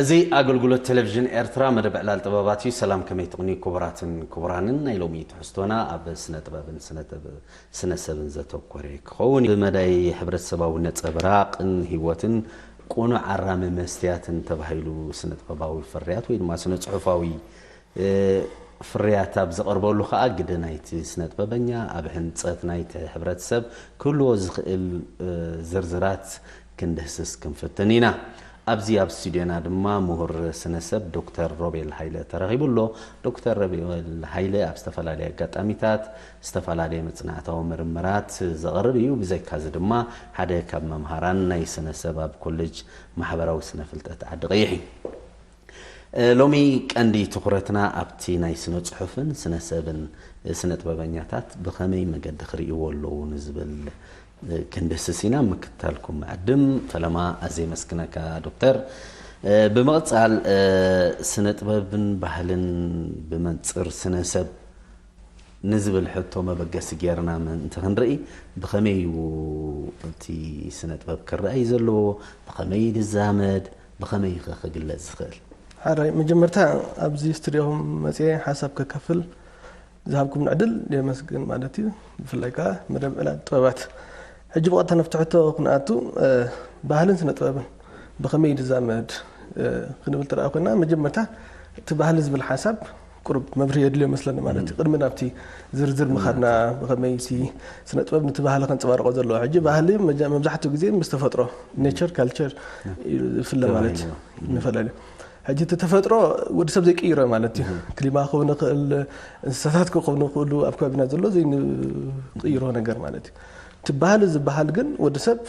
እዚ ኣገልግሎት ቴሌቪዥን ኤርትራ መደብ ዕላል ጥበባት እዩ። ሰላም፣ ከመይ ትቕንዩ ክቡራትን ክቡራንን? ናይ ሎሚ ትሕዝቶና ኣብ ስነ ጥበብን ስነ ጥበብ-፣ ስነ ሰብን ዘተኮረ ክኸውን እዩ። ብመዳይ ሕብረተሰባዊ ነጸብራቕን ህይወትን ቅኑዕ ኣራሚ መስትያትን ተባሂሉ ስነ ጥበባዊ ፍርያት ወይ ድማ ስነ ጽሑፋዊ፣ እ፣ ፍርያት ኣብ ዘቐርበሉ ከኣ ግደ ናይቲ ስነ ጥበበኛ ኣብ ህንጸት ናይቲ ሕብረተሰብ ክህልዎ ዝኽእል፣ እ፣ ዝርዝራት ክንድህስስ ክንፍትን ኢና። ኣብዚ ኣብ ስቱድዮና ድማ ምሁር ስነ ሰብ ዶክተር ሮቤል ሃይለ ተረኺቡ ኣሎ። ዶክተር ሮቤል ሃይለ ኣብ ዝተፈላለየ ኣጋጣሚታት ዝተፈላለየ መጽናዕታዊ ምርምራት ዘቕርብ እዩ። ብዘይካዚ ድማ ሓደ ካብ መምሃራን ናይ ስነ ሰብ ኣብ ኮሌጅ ማሕበራዊ ስነ ፍልጠት ዓዲ ቀይሕ እዩ። እ፣ ሎሚ ቀንዲ ትኹረትና ኣብቲ ናይ ስነ ጽሑፍን ስነ ሰብን፣ እ፣ ስነ ጥበበኛታት ብኸመይ መገዲ ክርእይዎ ኣለዉ ንዝብል፣ እ፣ ክንድህስስ ኢና። ምክትታልኩም ዕድም ፈለማ ኣዘይ መስግነካ ዶክተር። እ፣ ብምቕጻል፣ እ፣ ስነ ጥበብን ባህልን ብመንጽር ስነ ሰብ ንዝብል ሕቶ መበገሲ ጌርና ምእንቲ ክንርኢ፣ ብኸመይ እዩ እቲ ስነ ጥበብ ክረኣይ ዘለዎ? ብኸመይ እዩ ዝዛመድ? ብኸመይ እዩ ከ ክግለጽ ዝኽእል? ሓራይ መጀመርታ ኣብዚ ስቱድዮኹም መጽየ ሓሳብ ከካፍል ዝሃብኩም ዕድል የመስግን ማለት እዩ። ብፍላይ ከዓ መደብ ዕላል ጥበባት። ሕጂ ብቐጥታ ናብቲ ሕቶ ክንኣቱ፣ እ፣ ባህልን ስነ ጥበብን ብኸመይ እዩ ዝዛመድ፣ እ፣ ክንብል ተደኣ ኮይና፣ መጀመርታ እቲ ባህሊ ዝብል ሓሳብ ቁሩብ መብርሂ የድልዮ መስለኒ ማለት እዩ። ቅድሚ ናብቲ ዝርዝር ምኻድና፣ ብኸመይ እቲ ስነ ጥበብ ነቲ ባህሊ ከንጸባርቆ ዘለዎ። ሕጂ ባህሊ መጃ-፣ መብዛሕትኡ ግዜ ምስ ተፈጥሮ፣ ኔቸር፣ ካልቸር ይፍለ ማለት እዩ። ተባሂሉ። ንፈላለዩ። ሕጂ እቲ ተፈጥሮ ወዲ ሰብ ዘይቅይሮ ማለት እዩ። ክሊማ ክኸውን ይኽእል፣ እንስሳታት ክኾኑ ይኽእሉ፣ ኣብ ከባቢና ዘሎ ዘይንቅይሮ ነገር ማለት እዩ። እቲ ባህሊ ዝበሃል ግን ወዲ ሰብ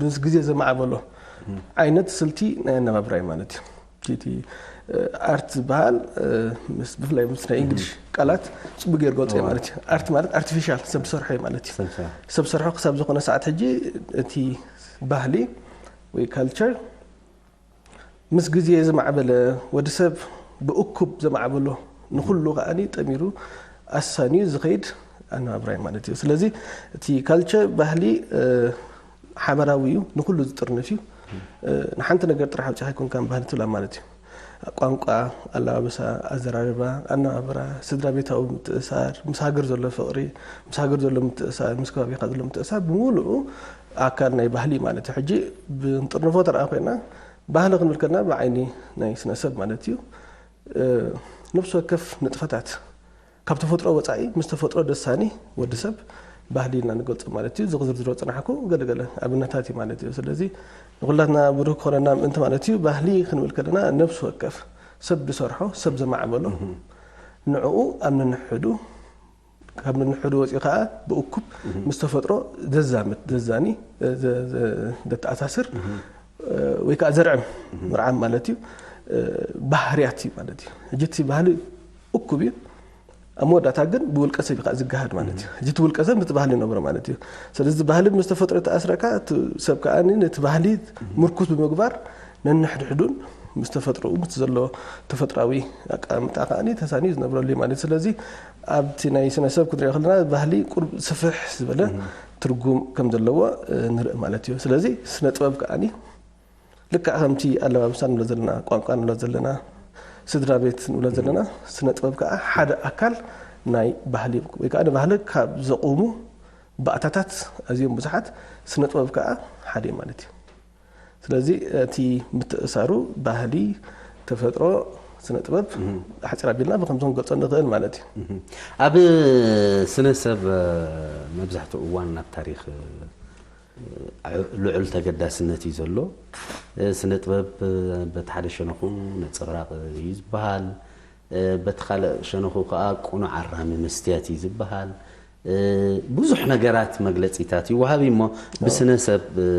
ምስ ግዜ ዘማዕበሎ ዓይነት ስልቲ ናይ ኣነባብራ እዩ ማለት እዩ። እቲ፣ እ፣ ኣርት ዝበሃል፣ እ፣ ምስ፣ ብፍላይ ምስ ናይ እንግሊሽ ቃላት ጽቡቅ ገይሩ ገልጾ ማለት እዩ። ኣርት ማለት ኣርቲፊሻል፣ ሰብ ዝሰርሖ እዩ ማለት እዩ። ሰብ ዝሰርሖ። ሰብ ዝሰርሖ ክሳብ ዝኾነ ሰዓት ሕጂ እቲ ባህሊ ወይ ካልቸር ምስ ግዜ ዝማዕበለ፣ ወዲ ሰብ ብእኩብ ዘማዕበሎ፣ ንኹሉ ከኣኒ ጠሚሩ ኣሳንዩ ዝኸይድ ኣነባብራ እዩ ማለት እዩ። ስለዚ እቲ ካልቸር፣ ባህሊ፣ እ፣ ሓበራዊ እዩ፣ ንኹሉ ዝጥርንፍ እዩ። እ፣ ንሓንቲ ነገር ጥራሕ ኣውጺኻ ኣይኮንካን ባህሊ ትብላ ማለት እዩ። ቋንቋ፣ ኣለባብሳ፣ ኣዘራርባ፣ ኣነባብራ፣ ስድራ ቤታዊ ምትእሳር፣ ምስ ሃገር ዘሎ ፍቕሪ፣ ምስ ሃገር ዘሎ ምትእሳር፣ ምስ ከባቢኻ ዘሎ ምትእሳር ብምሉኡ ኣካል ናይ ባህሊ ማለት እዩ። ሕጂ ብንጥርንፎ ተረኣ ኮይና፣ ባህሊ ክንብል ከለና ብዓይኒ ናይ ስነ ሰብ ማለት እዩ። እ፣ ነፍሲ ወከፍ ንጥፈታት ካብ ተፈጥሮ ወጻኢ ምስ ተፈጥሮ ደሳኒ ወዲ ሰብ ባህሊ ኢልና ንገልጾ ማለት እዩ። እዚ ክዝርዝሮ ዝጸናሕኩ ገለገለ ኣብነታት እዩ ማለት እዩ። ስለዚ ንኹላትና ብሩህ ክኾነና ምእንቲ ማለት እዩ። ባህሊ ክንብል ከለና ነፍሲ ወከፍ ሰብ ዝሰርሖ፣ ሰብ ዘማዕበሎ፣ ንዕኡ ኣብ ነንሕዱ፣ ካብ ነንሕዱ ወጺኡ ከኣ ብእኩብ ምስ ተፈጥሮ ዘዛምድ፣ ዘዛኒ፣ ዘ-፣ ዘ-፣ ዘተኣሳስር፣ እ፣ ወይ ከኣ ዘርዕም፣ ምርዓም ማለት እዩ፣ እ፣ ባህርያት እዩ ማለት እዩ። ሕጂ እቲ ባህሊ እኩብ እዩ፣ ኣብ መወዳእታ ግን ብውልቀ ሰብ እዩ ከኣ ዝገሃድ ማለት እዩ። ሕጂ እቲ ውልቀ ሰብ ነቲ ባህሊ ይነብሮ ማለት እዩ። ስለዚ ባህሊ ምስ ተፈጥሮ ተኣስረካ፣ እቲ ሰብ ከኣ ነቲ ባህሊ ምርኩስ ብምግባር ነንሕድሕዱን ምስ ተፈጥሮኡ፣ ምስ ዘሎ ተፈጥራዊ ኣቀማምጣ ከኣ ተሳንዩ ዝነብረሉ እዩ ማለት እዩ። ስለዚ ኣብቲ ናይ ስነ ሰብ ክንሪኦ ከለና ባህሊ ቁሩብ ስፍሕ ዝበለ ትርጉም ከም ዘለዎ፣ እ፣ ንርኢ ማለት እዩ። ስለዚ ስነ ጥበብ ከኣ ልክዕ ከምቲ ኣለባብሳ ንብሎ ዘለና፣ ቋንቋ ንብሎ ዘለና፣ ስድራ ቤት ንብሎ ዘለና፣ ስነ ጥበብ ከኣ ሓደ ኣካል ናይ ባህሊ ወይ ከኣ ንባህሊ ካብ ዘቑሙ ባእታታት ኣዝዮም ብዙሓት፣ ስነ ጥበብ ከኣ ሓደ እዩ ማለት እዩ። ስለዚ እቲ ምትእሳሩ ባህሊ፣ ተፈጥሮ፣ ስነ ጥበብ ኣሕጺር ኣቢልና ብከምዚ ክንገልጾ ንኽእል ማለት እዩ። ኣብ ስነ ሰብ፣ እ፣ መብዛሕትኡ እዋን ናብ ታሪኽ፣ እ፣ ልዑል ተገዳስነት እዩ ዘሎ። እ፣ ስነ ጥበብ፣ እ፣ በቲ ሓደ ሸነኹ ነጸብራቕ እዩ ዝበሃል። እ፣ በቲ ካልእ ሸነኹ ከኣ ቅኑዕ ኣራሚ መስትያት እዩ ዝበሃል። እ፣ ብዙሕ ነገራት መግለጺታት ይወሃብ እዩ እሞ፣ ብስነ ሰብ፣ እ፣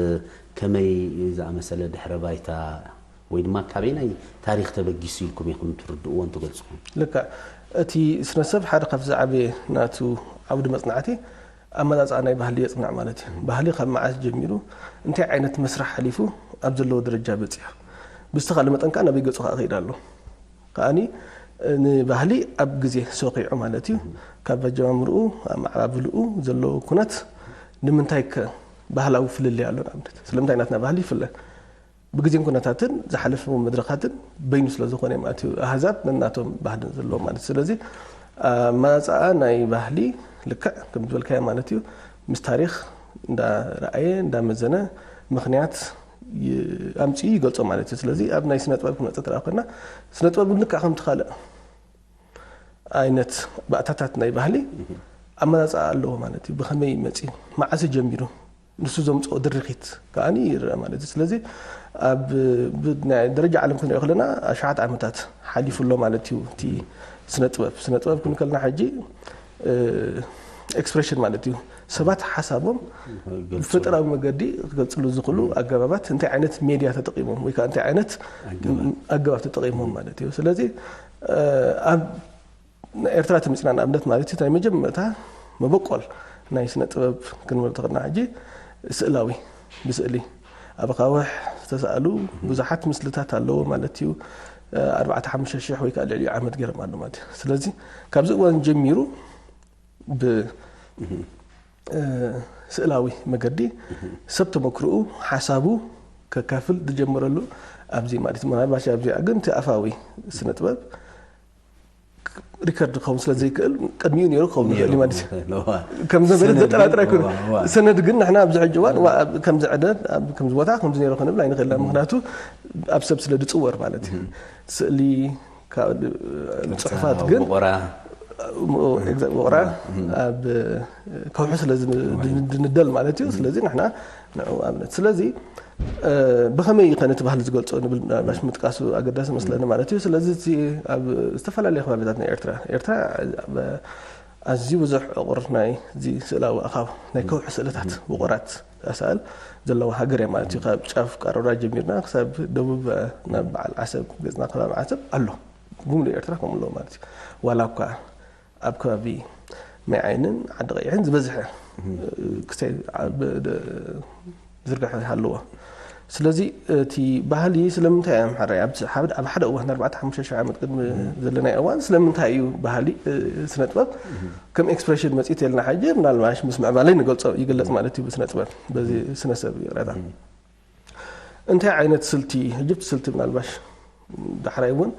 ከመይ ዝኣመሰለ ድሕረ ባይታ ወይ ድማ ካበየናይ ታሪኽ ተበጊሱ ኢልኩም ኢኹም ትርድእዎን ትገልጽኹም? ልክዕ። እቲ ስነ ሰብ ሓደ ካብቲ ዝዓበየ ናቱ ዓውዲ መጽናዕቲ ኣመጻጽኣ ናይ ባህሊ የጽናዕ ማለት እዩ። ባህሊ ካብ መዓስ ጀሚሩ እንታይ ዓይነት መስርሕ ሓሊፉ ኣብ ዘለዎ ደረጃ በጺሑ፣ ብዝተኻእለ መጠን ከኣ ናበይ ገጹ ከኣ ከይድ ኣሎ። ከኣኒ ንባህሊ ኣብ ግዜ ሰኺዑ ማለት እዩ። ካብ ኣጀማምርኡ፣ ኣመዓባብልኡ ዘለዎ ኩነት ንምንታይ ከ ባህላዊ ፍልልይ ኣሎ? ንኣብነት ስለምንታይ ናትና ባህሊ ይፍለ? ብግዜን ኩነታትን ዝሓለፈ መድረኻትን በይኑ ስለ ዝኾነ ማለት እዩ። ኣህዛብ ነናቶም ባህልን ዘለዎ ማለት እዩ። ስለዚ ኣመፃፅኣ ናይ ባህሊ ልክዕ ከም ዝበልካዮ ማለት እዩ፣ ምስ ታሪኽ እንዳረኣየ እንዳመዘነ ምኽንያት ኣምፅኡ ይገልፆ ማለት እዩ። ስለዚ ኣብ ናይ ስነ ጥበብ ክንመፅእ ተደኣ ኮይና፣ ስነ ጥበብ ልክዕ ከምቲ ካልእ ዓይነት ባእታታት ናይ ባህሊ ኣመፃፅኣ ኣለዎ ማለት እዩ። ብኸመይ መፂኡ፣ መዓስ ጀሚሩ፣ ንሱ ዘምፅኦ ድርኺት ከዓኒ ይረአ ማለት እዩ። ስለዚ ኣብ ብ- ናይ ደረጃ ዓለም ክንሪኦ ከለና ኣሽሓት ዓመታት ሓሊፉ ኣሎ ማለት እዩ። እቲ ስነ ጥበብ ስነ ጥበብ ክንከልና ሕጂ ኤክስፕሬሽን ማለት እዩ። ሰባት ሓሳቦም ብፈጠራዊ መገዲ ክገልፅሉ ዝኽእሉ ኣገባባት እንታይ ዓይነት ሜድያ ተጠቂሞም ወይ ከዓ እንታይ ዓይነት ኣገባብ ተጠቂሞም ማለት እዩ። ስለዚ ኣብ ናይ ኤርትራ ተመፂና ንኣብነት ማለት እዩ ናይ መጀመርታ መበቆል ናይ ስነ ጥበብ ክንብል ተኽእልና ሕጂ ስእላዊ ብስእሊ ኣብ ኣኻውሕ ዝተሰኣሉ ብዙሓት ምስልታት ኣለዎ ማለት እዩ። ኣርባዕተ ሓሙሽተ ሽሕ ወይ ከዓ ልዕሊኡ ዓመት ገይሮም ኣሎ ማለት እዩ። ስለዚ ካብዚ እዋን ጀሚሩ ብ ስእላዊ መገዲ ሰብ ተመክርኡ ሓሳቡ ከካፍል ዝጀመረሉ ኣብዚ ማለት እዩ። ምናልባት ኣብዚኣ ግን እቲ ኣፋዊ ስነ ጥበብ ሪከርድ ክኸውን ስለ ዘይክእል ቅድሚኡ ነይሩ ክኸውን ይኽእል እዩ ማለት እዩ። ከም ዘበለ ዘጠራጥር ኣይኮነ። ሰነድ ግን ንሕና ኣብዚ ሕጂ እዋን ከምዚ ዕደድ ከምዚ ቦታ ከምዚ ነይሩ ክንብል ኣይንኽእልና። ምክንያቱ ኣብ ሰብ ስለ ዝፅወር ማለት እዩ። ስእሊ ጽሑፋት ግን ወቆራ ኣብ ከውሒ ስለ ድንደል ማለት እዩ። ስለዚ ንሕና ንዑ ኣብነት ስለዚ ብኸመይ ከ ነቲ ባህሊ ዝገልጾ ንብል ምናልባሽ ምጥቃሱ ኣገዳሲ መስለኒ ማለት እዩ። ስለዚ እቲ ኣብ ዝተፈላለዩ ከባቢታት ናይ ኤርትራ ኤርትራ ኣዝዩ ብዙሕ ዕቑር ናይ እዚ ስእላዊ ኣኻብ ናይ ከውሒ ስእልታት ውቑራት ኣሳእል ዘለዋ ሃገር እያ ማለት እዩ። ካብ ጫፍ ቃሮራ ጀሚርና ክሳብ ደቡብ ናብ በዓል ዓሰብ ገጽና ከባቢ ዓሰብ ኣሎ። ብሙሉእ ኤርትራ ከምኡ ኣለዎ ማለት እዩ። ዋላ እኳ ኣብ ከባቢ ማይ ዓይንን ዓዲ ቀይሕን ዝበዝሐ ክሳይ ዝርጋሐ ይሃለዎ። ስለዚ እቲ ባህሊ ስለምንታይ እዮም ሕራይ ኣብ ሓደ እዋን ኣርባዕተ ሓሙሽተ ሽሕ ዓመት ቅድሚ ዘለናይ እዋን ስለምንታይ እዩ ባህሊ ስነ ጥበብ ከም ኤክስፕሬሽን መፂት የልና ሕጂ ምናልባሽ ምስ ምዕባለይ ንገልፆ ይግለፅ ማለት እዩ። ብስነ ጥበብ በዚ ስነ ሰብ ይረዳ እንታይ ዓይነት ስልቲ ህጅብቲ ስልቲ ምናልባሽ ዳሕራይ እውን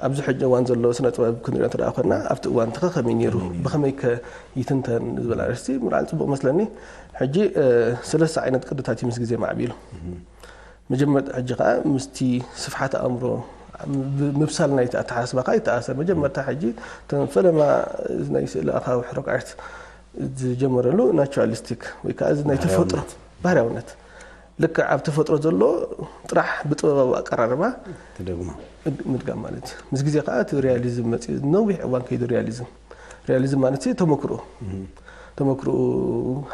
ኣብዚ ሕጂ እዋን ዘሎ ስነ ጥበብ ክንሪኦ እንተ ኮይና ኣብቲ እዋን ተኸ ከመይ ነይሩ ብኸመይ ከ ይትንተን ዝበል ኣርእስቲ ምርዓል ፅቡቕ መስለኒ። ሕጂ ሰለስተ ዓይነት ቅድታት እዩ ምስ ግዜ ማዕቢሉ። መጀመርታ ሕጂ ከዓ ምስቲ ስፍሓት ኣእምሮ ምብሳል ናይቲ ኣተሓሳስባካ ይተኣሰር። መጀመርታ ሕጂ ፈለማ ናይ ስእሊ ኣኻዊ ሕረክ ኣርት ዝጀመረሉ ናቹራሊስቲክ ወይ ከዓ እዚ ናይ ተፈጥሮ ባህርያውነት ልክዕ ኣብ ተፈጥሮ ዘሎ ጥራሕ ብጥበባዊ ኣቀራርባ ምድጋም ማለት እዩ። ምስ ግዜ ከዓ እቲ ሪያሊዝም መፅኡ ነዊሕ እዋን ከይዱ ሪያሊዝም ሪያሊዝም ማለት ተመክሮ ተመክሮኡ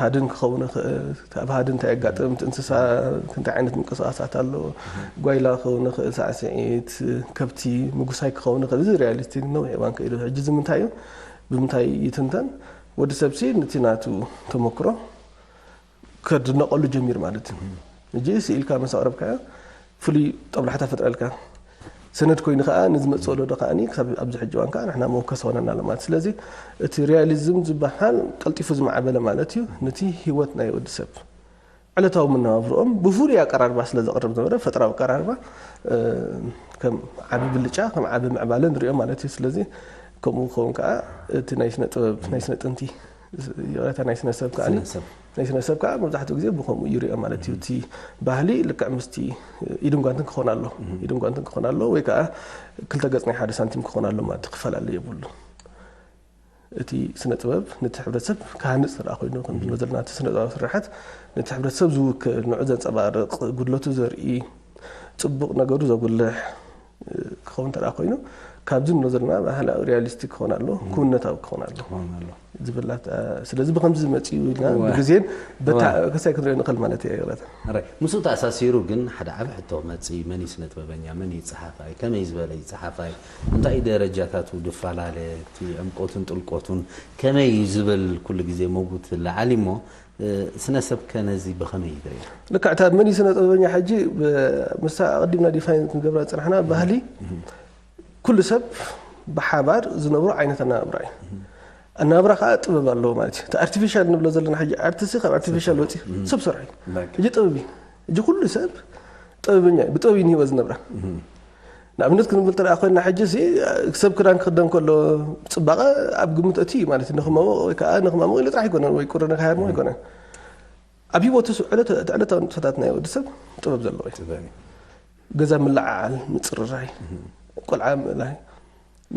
ሃድን ክኸውን ይኽእል፣ ኣብ ሃድን እንታይ የጋጥም፣ እቲ እንስሳ እንታይ ዓይነት ምንቅስቃሳት ኣሎ፣ ጓይላ ክኸውን ይኽእል፣ ሳዕስዒት፣ ከብቲ፣ ምጉሳይ ክኸውን ይኽእል። እዚ ሪያሊስቲክ ነዊሕ እዋን ከይዱ። ሕጂ እዚ ምንታይ እዩ? ብምንታይ ይትንተን? ወዲ ሰብሲ ነቲ ናቱ ተመክሮ ከድነቐሉ ጀሚር ማለት እዩ። ሕጂ ስኢልካ መስ ኣቕረብካዮ ፍሉይ ጠብላሕታ ፈጥረልካ። ሰነድ ኮይኑ ከዓ ንዝመፅእ ወለዶ ከዓ ክሳብ ኣብዚ ሕጂ እዋን ከዓ ንሕና መወከሲ ኾነና ኣሎ ማለት። ስለዚ እቲ ሪያሊዝም ዝበሃል ቀልጢፉ ዝማዕበለ ማለት እዩ። ነቲ ህይወት ናይ ወዲ ሰብ ዕለታዊ መነባብሮኦም ብፍሉይ ኣቀራርባ ስለ ዘቕርብ ነበረ፣ ፈጠራዊ ኣቀራርባ ከም ዓቢ ብልጫ ከም ዓቢ ምዕባለ ንሪኦ ማለት እዩ። ስለዚ ከምኡ ክኸውን ከዓ እቲ ናይ ስነ ጥበብ ናይ ስነ ጥንቲ ይቕረታ ናይ ስነ ሰብ ከዓ ናይ ስነ ሰብ ከዓ መብዛሕትኡ ግዜ ብከምኡ ይሪኦ ማለት እዩ። እቲ ባህሊ ልክዕ ምስቲ ኢድን ጓንትን ክኾን ኣሎ ኢድን ጓንትን ክኾን ኣሎ ወይ ከዓ ክልተ ገፅ ናይ ሓደ ሳንቲም ክኾን ኣሎ ማለት ክፈላለ የብሉ። እቲ ስነ ጥበብ ነቲ ሕብረተሰብ ክሃንፅ ዝረኣ ኮይኑ ክንብሎ ዘለና እቲ ስነ ጥበብ ስርሓት ነቲ ሕብረተሰብ ዝውክል ንዑ ዘንፀባርቕ ጉድለቱ ዘርኢ ፅቡቕ ነገሩ ዘጉልሕ ክኸውን እንተ ኮይኑ ካብዚ ንብሎ ዘለና ባህላዊ ሪያሊስቲክ ክኾን ኣሎ ክውነታዊ ክኾን ኣሎ ዝብላት ስለዚ ብከምዚ መፅኡ ኢልና ብግዜን በታ ከሳይ ክንሪኦ ንኽእል ማለት እየ። ምስኡ ተኣሳሲሩ ግን ሓደ ዓብ ሕቶ ክመፅእ እዩ። መን እዩ ስነ ጥበበኛ? መን እዩ ፀሓፋይ? ከመይ ዝበለ እዩ ፀሓፋይ? እንታይ እዩ ደረጃታቱ ዝፈላለ? እቲ ዕምቆቱን ጥልቆቱን ከመይ እዩ ዝብል ኩሉ ግዜ መጉት ለዓል እሞ ስነ ሰብ ከ ነዚ ብኸመይ እዩ ዝሪኦ? ልክዕ እታ መን እዩ ስነ ጥበበኛ ሕጂ ምስታ ኣቐዲምና ዲፋይን ክንገብራ ዝፀናሕና ባህሊ ኩሉ ሰብ ብሓባር ዝነብሮ ዓይነት ኣነባብራ እዩ። ኣነባብራ ከዓ ጥበብ ኣለዎ ማለት እዩ። እቲ ኣርቲፊሻል ንብሎ ዘለና ሕጂ ኣርትሲ ካብ ኣርቲፊሻል ወፂ ሰብ ሰርሑ እዩ። ሕጂ ጥበብ እዩ። ሕጂ ኩሉ ሰብ ጥበበኛ እዩ። ብጥበብ እዩ ንህይወት ዝነብራ። ንኣብነት ክንብል ተደኣ ኮይና፣ ሕጂ ሲ ሰብ ክዳን ክኽደን ከሎ ጽባቐ ኣብ ግምት እቲ እዩ ማለት እዩ። ንኽመውቕ ወይ ከዓ ንኽማሙቕ ኢሉ ጥራሕ ኣይኮነን፣ ወይ ቁሪ ንክሃርሞ ኣይኮነን። ኣብ ህይወቱ ስ-፣ ዕለተ-፣ እቲ ዕለታዊ ንጥፈታት ናይ ወዲ ሰብ ጥበብ ዘለዎ እዩ። ጥበብ እዩ። ገዛ ምልዓዓል፣ ምጽርራይ፣ ቆልዓ ምእላይ፣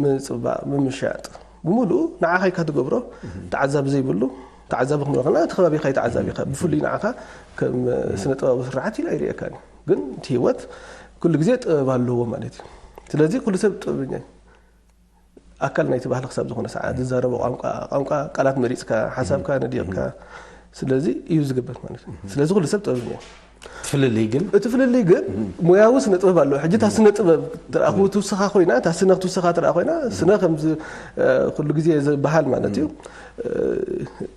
ምጽባቕ፣ ምምሻጥ፣ ብምሉኡ ንዓኻ ኢካ ትገብሮ። ተዓዛቢ ዘይብሉ፣ ተዓዛቢ ክንብል ከለና እቲ ከባቢኻ እዩ ተዓዛቢኻ። ብፍሉይ ንዓኻ ከም ስነ ጥበባዊ ስርሓት ኢላ ይርእየካ። ግን እቲ ህይወት ኩሉ ግዜ ጥበብ ኣለዎ ማለት እዩ። ስለዚ ኩሉ ሰብ ጥበበኛ እዩ። ኣካል ናይቲ ባህሊ ክሳብ ዝኾነ ሰዓት ዝዛረቦ ቋንቋ፣ ቋንቋ ቃላት መሪጽካ፣ ሓሳብካ ነዲቕካ፣ ስለዚ እዩ ዝግበር ማለት እዩ። ስለዚ ኩሉ ሰብ ጥበበኛ እዩ። እቲ ፍልልይ ግን እቲ ፍልልይ ግን ሞያዊ ስነ ጥበብ ኣለዎ። ሕጂ እታ ስነ ጥበብ ተረኣ ክትውስኻ ኮይና፣ እታ ስነ ክትውስኻ ተረኣ ኮይና፣ ስነ ከምዚ፣ እ፣ ኩሉ ግዜ ዝበሃል ማለት እዩ። እ፣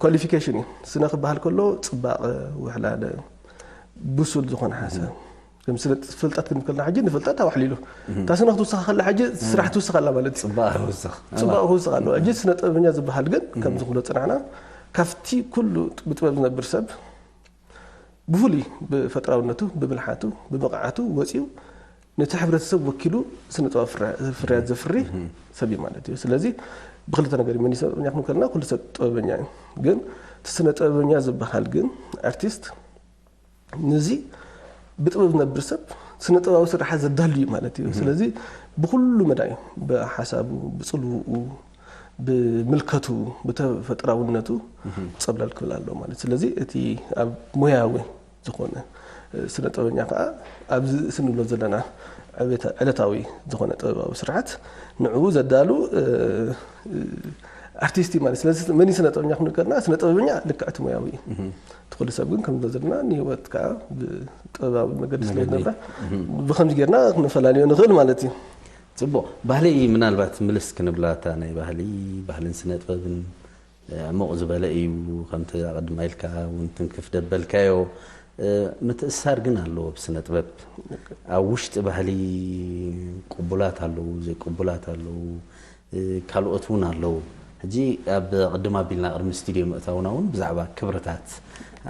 ኳሊፊኬሽን እዩ። ስነ ክበሃል ከሎ ጽባቐ፣ ውሕላለ፣ ብሱል ዝኾነ ሓሳብ። ከም ስነ ፍልጠት ክንብል ከለና ሕጂ ንፍልጠት ኣዋሕሊሉ። እታ ስነ ክትውስኻ ከላ ሕጂ ስራሕ ትውስኻ ኣላ ማለት እዩ። ጽባቐ ክውስኽ። ጽባቐ ክውስኽ ኣለዎ። ሕጂ ስነ ጥበበኛ ዝበሃል ግን ከምዚ ክብሎ ዝጸናሕና ካብቲ ኩሉ ብጥበብ ዝነብር ሰብ ብፍሉይ ብፈጠራውነቱ፣ ብብልሓቱ፣ ብብቕዓቱ ወጺኡ ነቲ ሕብረተሰብ ወኪሉ ስነ ጥበብ ፍረ-፣ ፍርያት ዘፍሪ ሰብ እዩ ማለት እዩ። ስለዚ ብክልተ ነገር እዩ። መን እዩ ሰብ ጥበበኛ ክንብል ከለና ኩሉ ሰብ ጥበበኛ እዩ። ግን እቲ ስነ ጥበበኛ ዝበሃል ግን ኣርቲስት ነዚ ብጥበብ ዝነብር ሰብ ስነ ጥበባዊ ስርሓት ዘዳሉ እዩ ማለት እዩ። ስለዚ ብኩሉ መዳዩ፣ ብሓሳቡ፣ ብጽልውኡ፣ ብምልከቱ፣ ብተፈጥራውነቱ ጸብለል ክብል ኣለዎ ማለት። ስለዚ እቲ ኣብ ሞያዊ ዝኾነ፣ እ፣ ስነ ጥበበኛ ከኣ ኣብዚ ስንብሎ ዘለና ዕቤታ-፣ ዕለታዊ ዝኾነ ጥበባዊ ስርሓት ንዕኡ ዘዳሉ፣ እ፣ እ፣ ኣርቲስት እዩ ማለት። ስለዚ መን እዩ ስነ ጥበበኛ ክንብል ከለና፣ ስነ ጥበበኛ ልክዕ እቲ ሞያዊ እዩ። እቲ ኩሉ ሰብ ግን ከም ንብሎ ዘለና ንህይወት ከኣ ብጥበባዊ መገዲ ስለ መገዲ። ዝነብራ፣ ብኸምዚ ጌርና ክንፈላለዮ ንኽእል ማለት እዩ። ጽቡቕ። ባህሊ ምናልባት ምልስ ክንብላ እታ ናይ ባህሊ፣ ባህልን ስነ ጥበብን፣ እ፣ ዕሙቕ ዝበለ እዩ። ከምቲ ኣቐድማ ኢልካ እውን ትንክፍ ደበልካዮ፣ እ፣ ምትእስሳር ግን ኣለዎ ብስነ ጥበብ። ኣብ ውሽጢ ባህሊ ቅቡላት ኣለዉ፣ ዘይቅቡላት ኣለዉ፣ እ፣ ካልኦት እውን ኣለዉ። ሕጂ ኣብ ቅድም ኣቢልና ቅድሚ ስቱድዮ ምእታውና እውን ብዛዕባ ክብርታት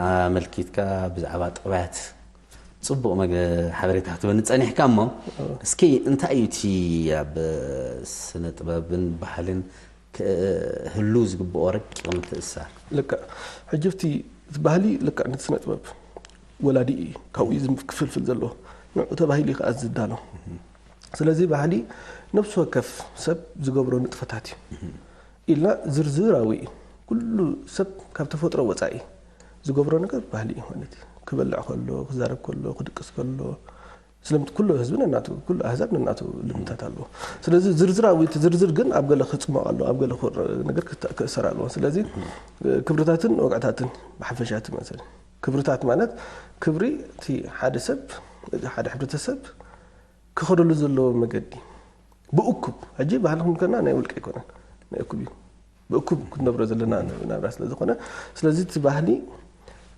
ኣመልኪትካ፣ ብዛዕባ ጠባያት ጽቡቕ መገ-፣ ሓበሬታ ክትበኒ ጸኒሕካ እሞ፣ እስኪ እንታይ እዩ እቲ ኣብ ስነ ጥበብን ባህልን ክህሉ ዝግብኦ ረቂቕ ምትእስሳር? ልክዕ። ሕጂ እቲ፣ እቲ ባህሊ ልክዕ ነቲ ስነ ጥበብ ወላዲ እዩ፣ ካብኡ እዩ ዝም-፣ ክፍልፍል ዘለዎ። ንዕኡ ተባሂሉ እዩ ከኣ ዝዳሎ። ስለዚ ባህሊ ነፍሲ ወከፍ ሰብ ዝገብሮ ንጥፈታት እዩ። ኢልና ዝርዝራዊ እዩ። ኩሉ ሰብ ካብ ተፈጥሮ ወጻኢ ዝገብሮ ነገር ባህሊ እዩ ማለት እዩ። ክበልዕ ከሎ፣ ክዛረብ ከሎ፣ ክድቅስ ከሎ፣ ስለምንት-፣ ኩሉ ህዝቢ ነናቱ፣ ኩሉ ኣህዛብ ነናቱ ልምድታት ኣለዎ። ስለዚ ዝርዝራዊ፣ እቲ ዝርዝር ግን ኣብ ገለ ክጽመቕ ኣለዎ፣ ኣብ ገለ ክር-፣ ነገር ክተ-፣ ክእሰር ኣለዎ። ስለዚ ክብርታትን ወግዕታትን ብሓፈሻ እቲ መሰል። ክብርታት ማለት ክብሪ እቲ ሓደ ሰብ፣ ሓደ ሕብረተሰብ ክኸደሉ ዘለዎ መገዲ ብእኩብ፣ ሕጂ ባህሊ ክንብል ከለና ናይ ውልቀ ኣይኮነን፣ ናይ እኩብ እዩ። ብእኩብ ክንነብሮ ዘለና ናብራ ስለ ዝኾነ፣ ስለዚ እቲ ባህሊ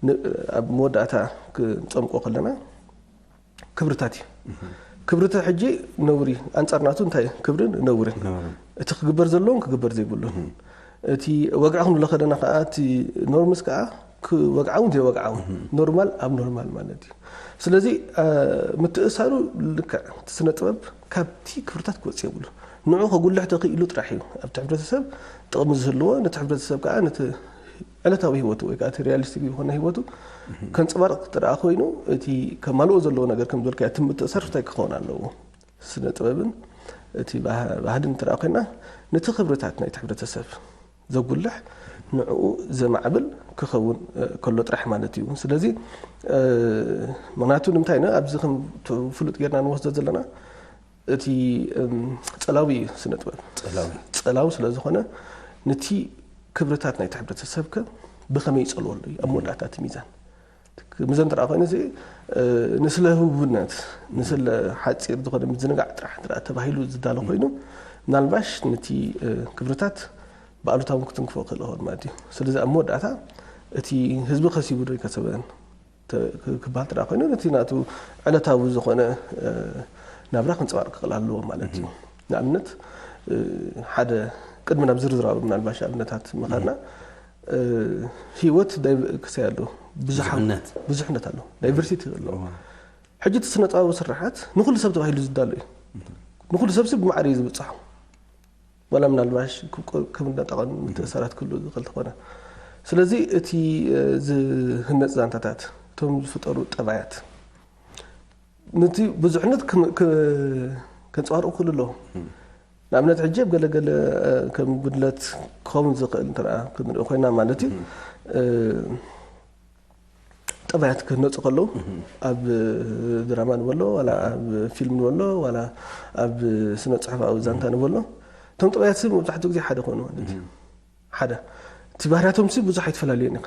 ን-፣ ኣብ መወዳእታ ክንጸምቆ ከለና ክብርታት እዩ። ክብርታት ሕጂ ነውሪ፣ ኣንጻር ናቱ እንታይ ክብርን ነውርን። ነውርን። እቲ ክግበር ዘለዎን ክግበር ዘይብሉን። እቲ ወግዒ ክንብሎ ከለና ከኣ እቲ ኖርምስ ከኣ ክ-፣ ወግዓውን ዘይወግዓውን። ኖርማል ኣብ ኖርማል ማለት እዩ። ስለዚ፣ እ፣ ምትእሳሩ ልክዕ እቲ ስነ ጥበብ ካብቲ ክብርታት ክወጽእ የብሉ። ንዑ ከጉልሕ ተኽኢሉ ጥራሕ እዩ ኣብቲ ሕብረተሰብ ጥቕሚ ዝህልዎ፣ ነቲ ሕብረተሰብ ከኣ ነቲ ዕለታዊ ህይወቱ ወይ ከኣ እቲ ሪያሊስቲክ ዝኾነ ህይወቱ ከንጸባርቕ ጥራሕ ኮይኑ፣ እቲ ከማልኦ ዘለዎ ነገር ከም ዝበልካዮ እቲ ምትእሳር እንታይ ክኸውን ኣለዎ? ስነ ጥበብን እቲ ባህ-፣ ባህልን እንተ ደኣ ኮይና፣ ነቲ ክብርታት ናይቲ ሕብረተሰብ ዘጉልሕ፣ ንዕኡ ዘማዕብል ክኸውን፣ እ፣ ከሎ ጥራሕ ማለት እዩ። ስለዚ፣ እ፣ ምኽንያቱ ንምንታይ ኢና ኣብዚ ከም ት-፣ ፍሉጥ ጌርና ንወስዶ ዘለና? እቲ፣ እም፣ ጸላዊ እዩ ስነ ጥበብ። ጸላዊ። ጸላዊ ስለ ዝኾነ፣ ነቲ ክብርታት ናይቲ ሕብረተሰብከ ብኸመይ ይጸልወሉ እዩ ኣብ መወዳእታ እቲ ሚዛን? ምዘን እንተ ደኣ ኮይኑ፣ እዚ፣ እ፣ ንስለ ህቡብነት፣ ንስለ ሓጺር ዝኾነ ምዝንጋዕ ጥራሕ እንተ ደኣ ተባሂሉ ዝዳሎ ኮይኑ፣ ምናልባሽ ነቲ፣ እ፣ ክብርታት ብኣሉታዊ ክትንክፎ ክእል ይኸውን ማለት እዩ። ስለዚ ኣብ መወዳእታ እቲ ህዝቢ ከሲቡ ዶ ኣይከሰበን ተ-፣ ክ-፣ ክበሃል እንተ ደኣ ኮይኑ፣ ነቲ ናቱ ዕለታዊ ዝኾነ፣ እ፣ ናብራ ክንጸባርቕ ክኽእል ኣለዎ ማለት እዩ። ንኣብነት፣ እ፣ ሓደ ቅድሚ ናብ ዝርዝራዊ ምናልባሽ ኣብነታት ምኻድና፣ እ፣ ህይወት ዳይቨ-፣ ክሰይ ኣሎ፣ ብዙሓ-፣ ብዙሕነት። ብዙሕነት ኣሎ፣ ዳይቨርሲቲ ኣሎ። እዋ። ሕጂ እቲ ስነ ጥበባዊ ስርሓት ንኹሉ ሰብ ተባሂሉ ዝዳሎ እዩ። ንኹሉ ሰብ ሲ ብማዕረ እዩ ዝብፅሖ። ዋላ ምናልባሽ ክቆ-፣ ከም እንዳጠቐን ምትእሳራት ክህሉ ዝኽእል ተኾነ። ስለዚ እቲ፣ እ፣ ዝህነፅ ዛንታታት፣ እቶም ዝፍጠሩ ጠባያት፣ ነቲ ብዙሕነት ክም-፣ ክ-፣ ከንጸባርቑ ክህሉ ኣለዎም። ንኣብነት ሕጂ ኣብ ገለገለ፣ እ፣ ከም ጉድለት ክኸውን ዝኽእል እንተ ደኣ ክንሪኦ ኮይና ማለት እዩ። እ፣ ጠባያት ክህነጹ ከለዉ፣ ኣብ ድራማ ንበሎ፣ ዋላ ኣብ ፊልም ንበሎ፣ ዋላ ኣብ ስነ ጽሑፋዊ ዛንታ ንበሎ፣ እቶም ጠባያት ሲ መብዛሕትኡ ግዜ ሓደ ክኾኑ ማለት እዩ። ሓደ። እቲ ባህርያቶም ሲ ብዙሕ ኣይተፈላለየን ኢኻ።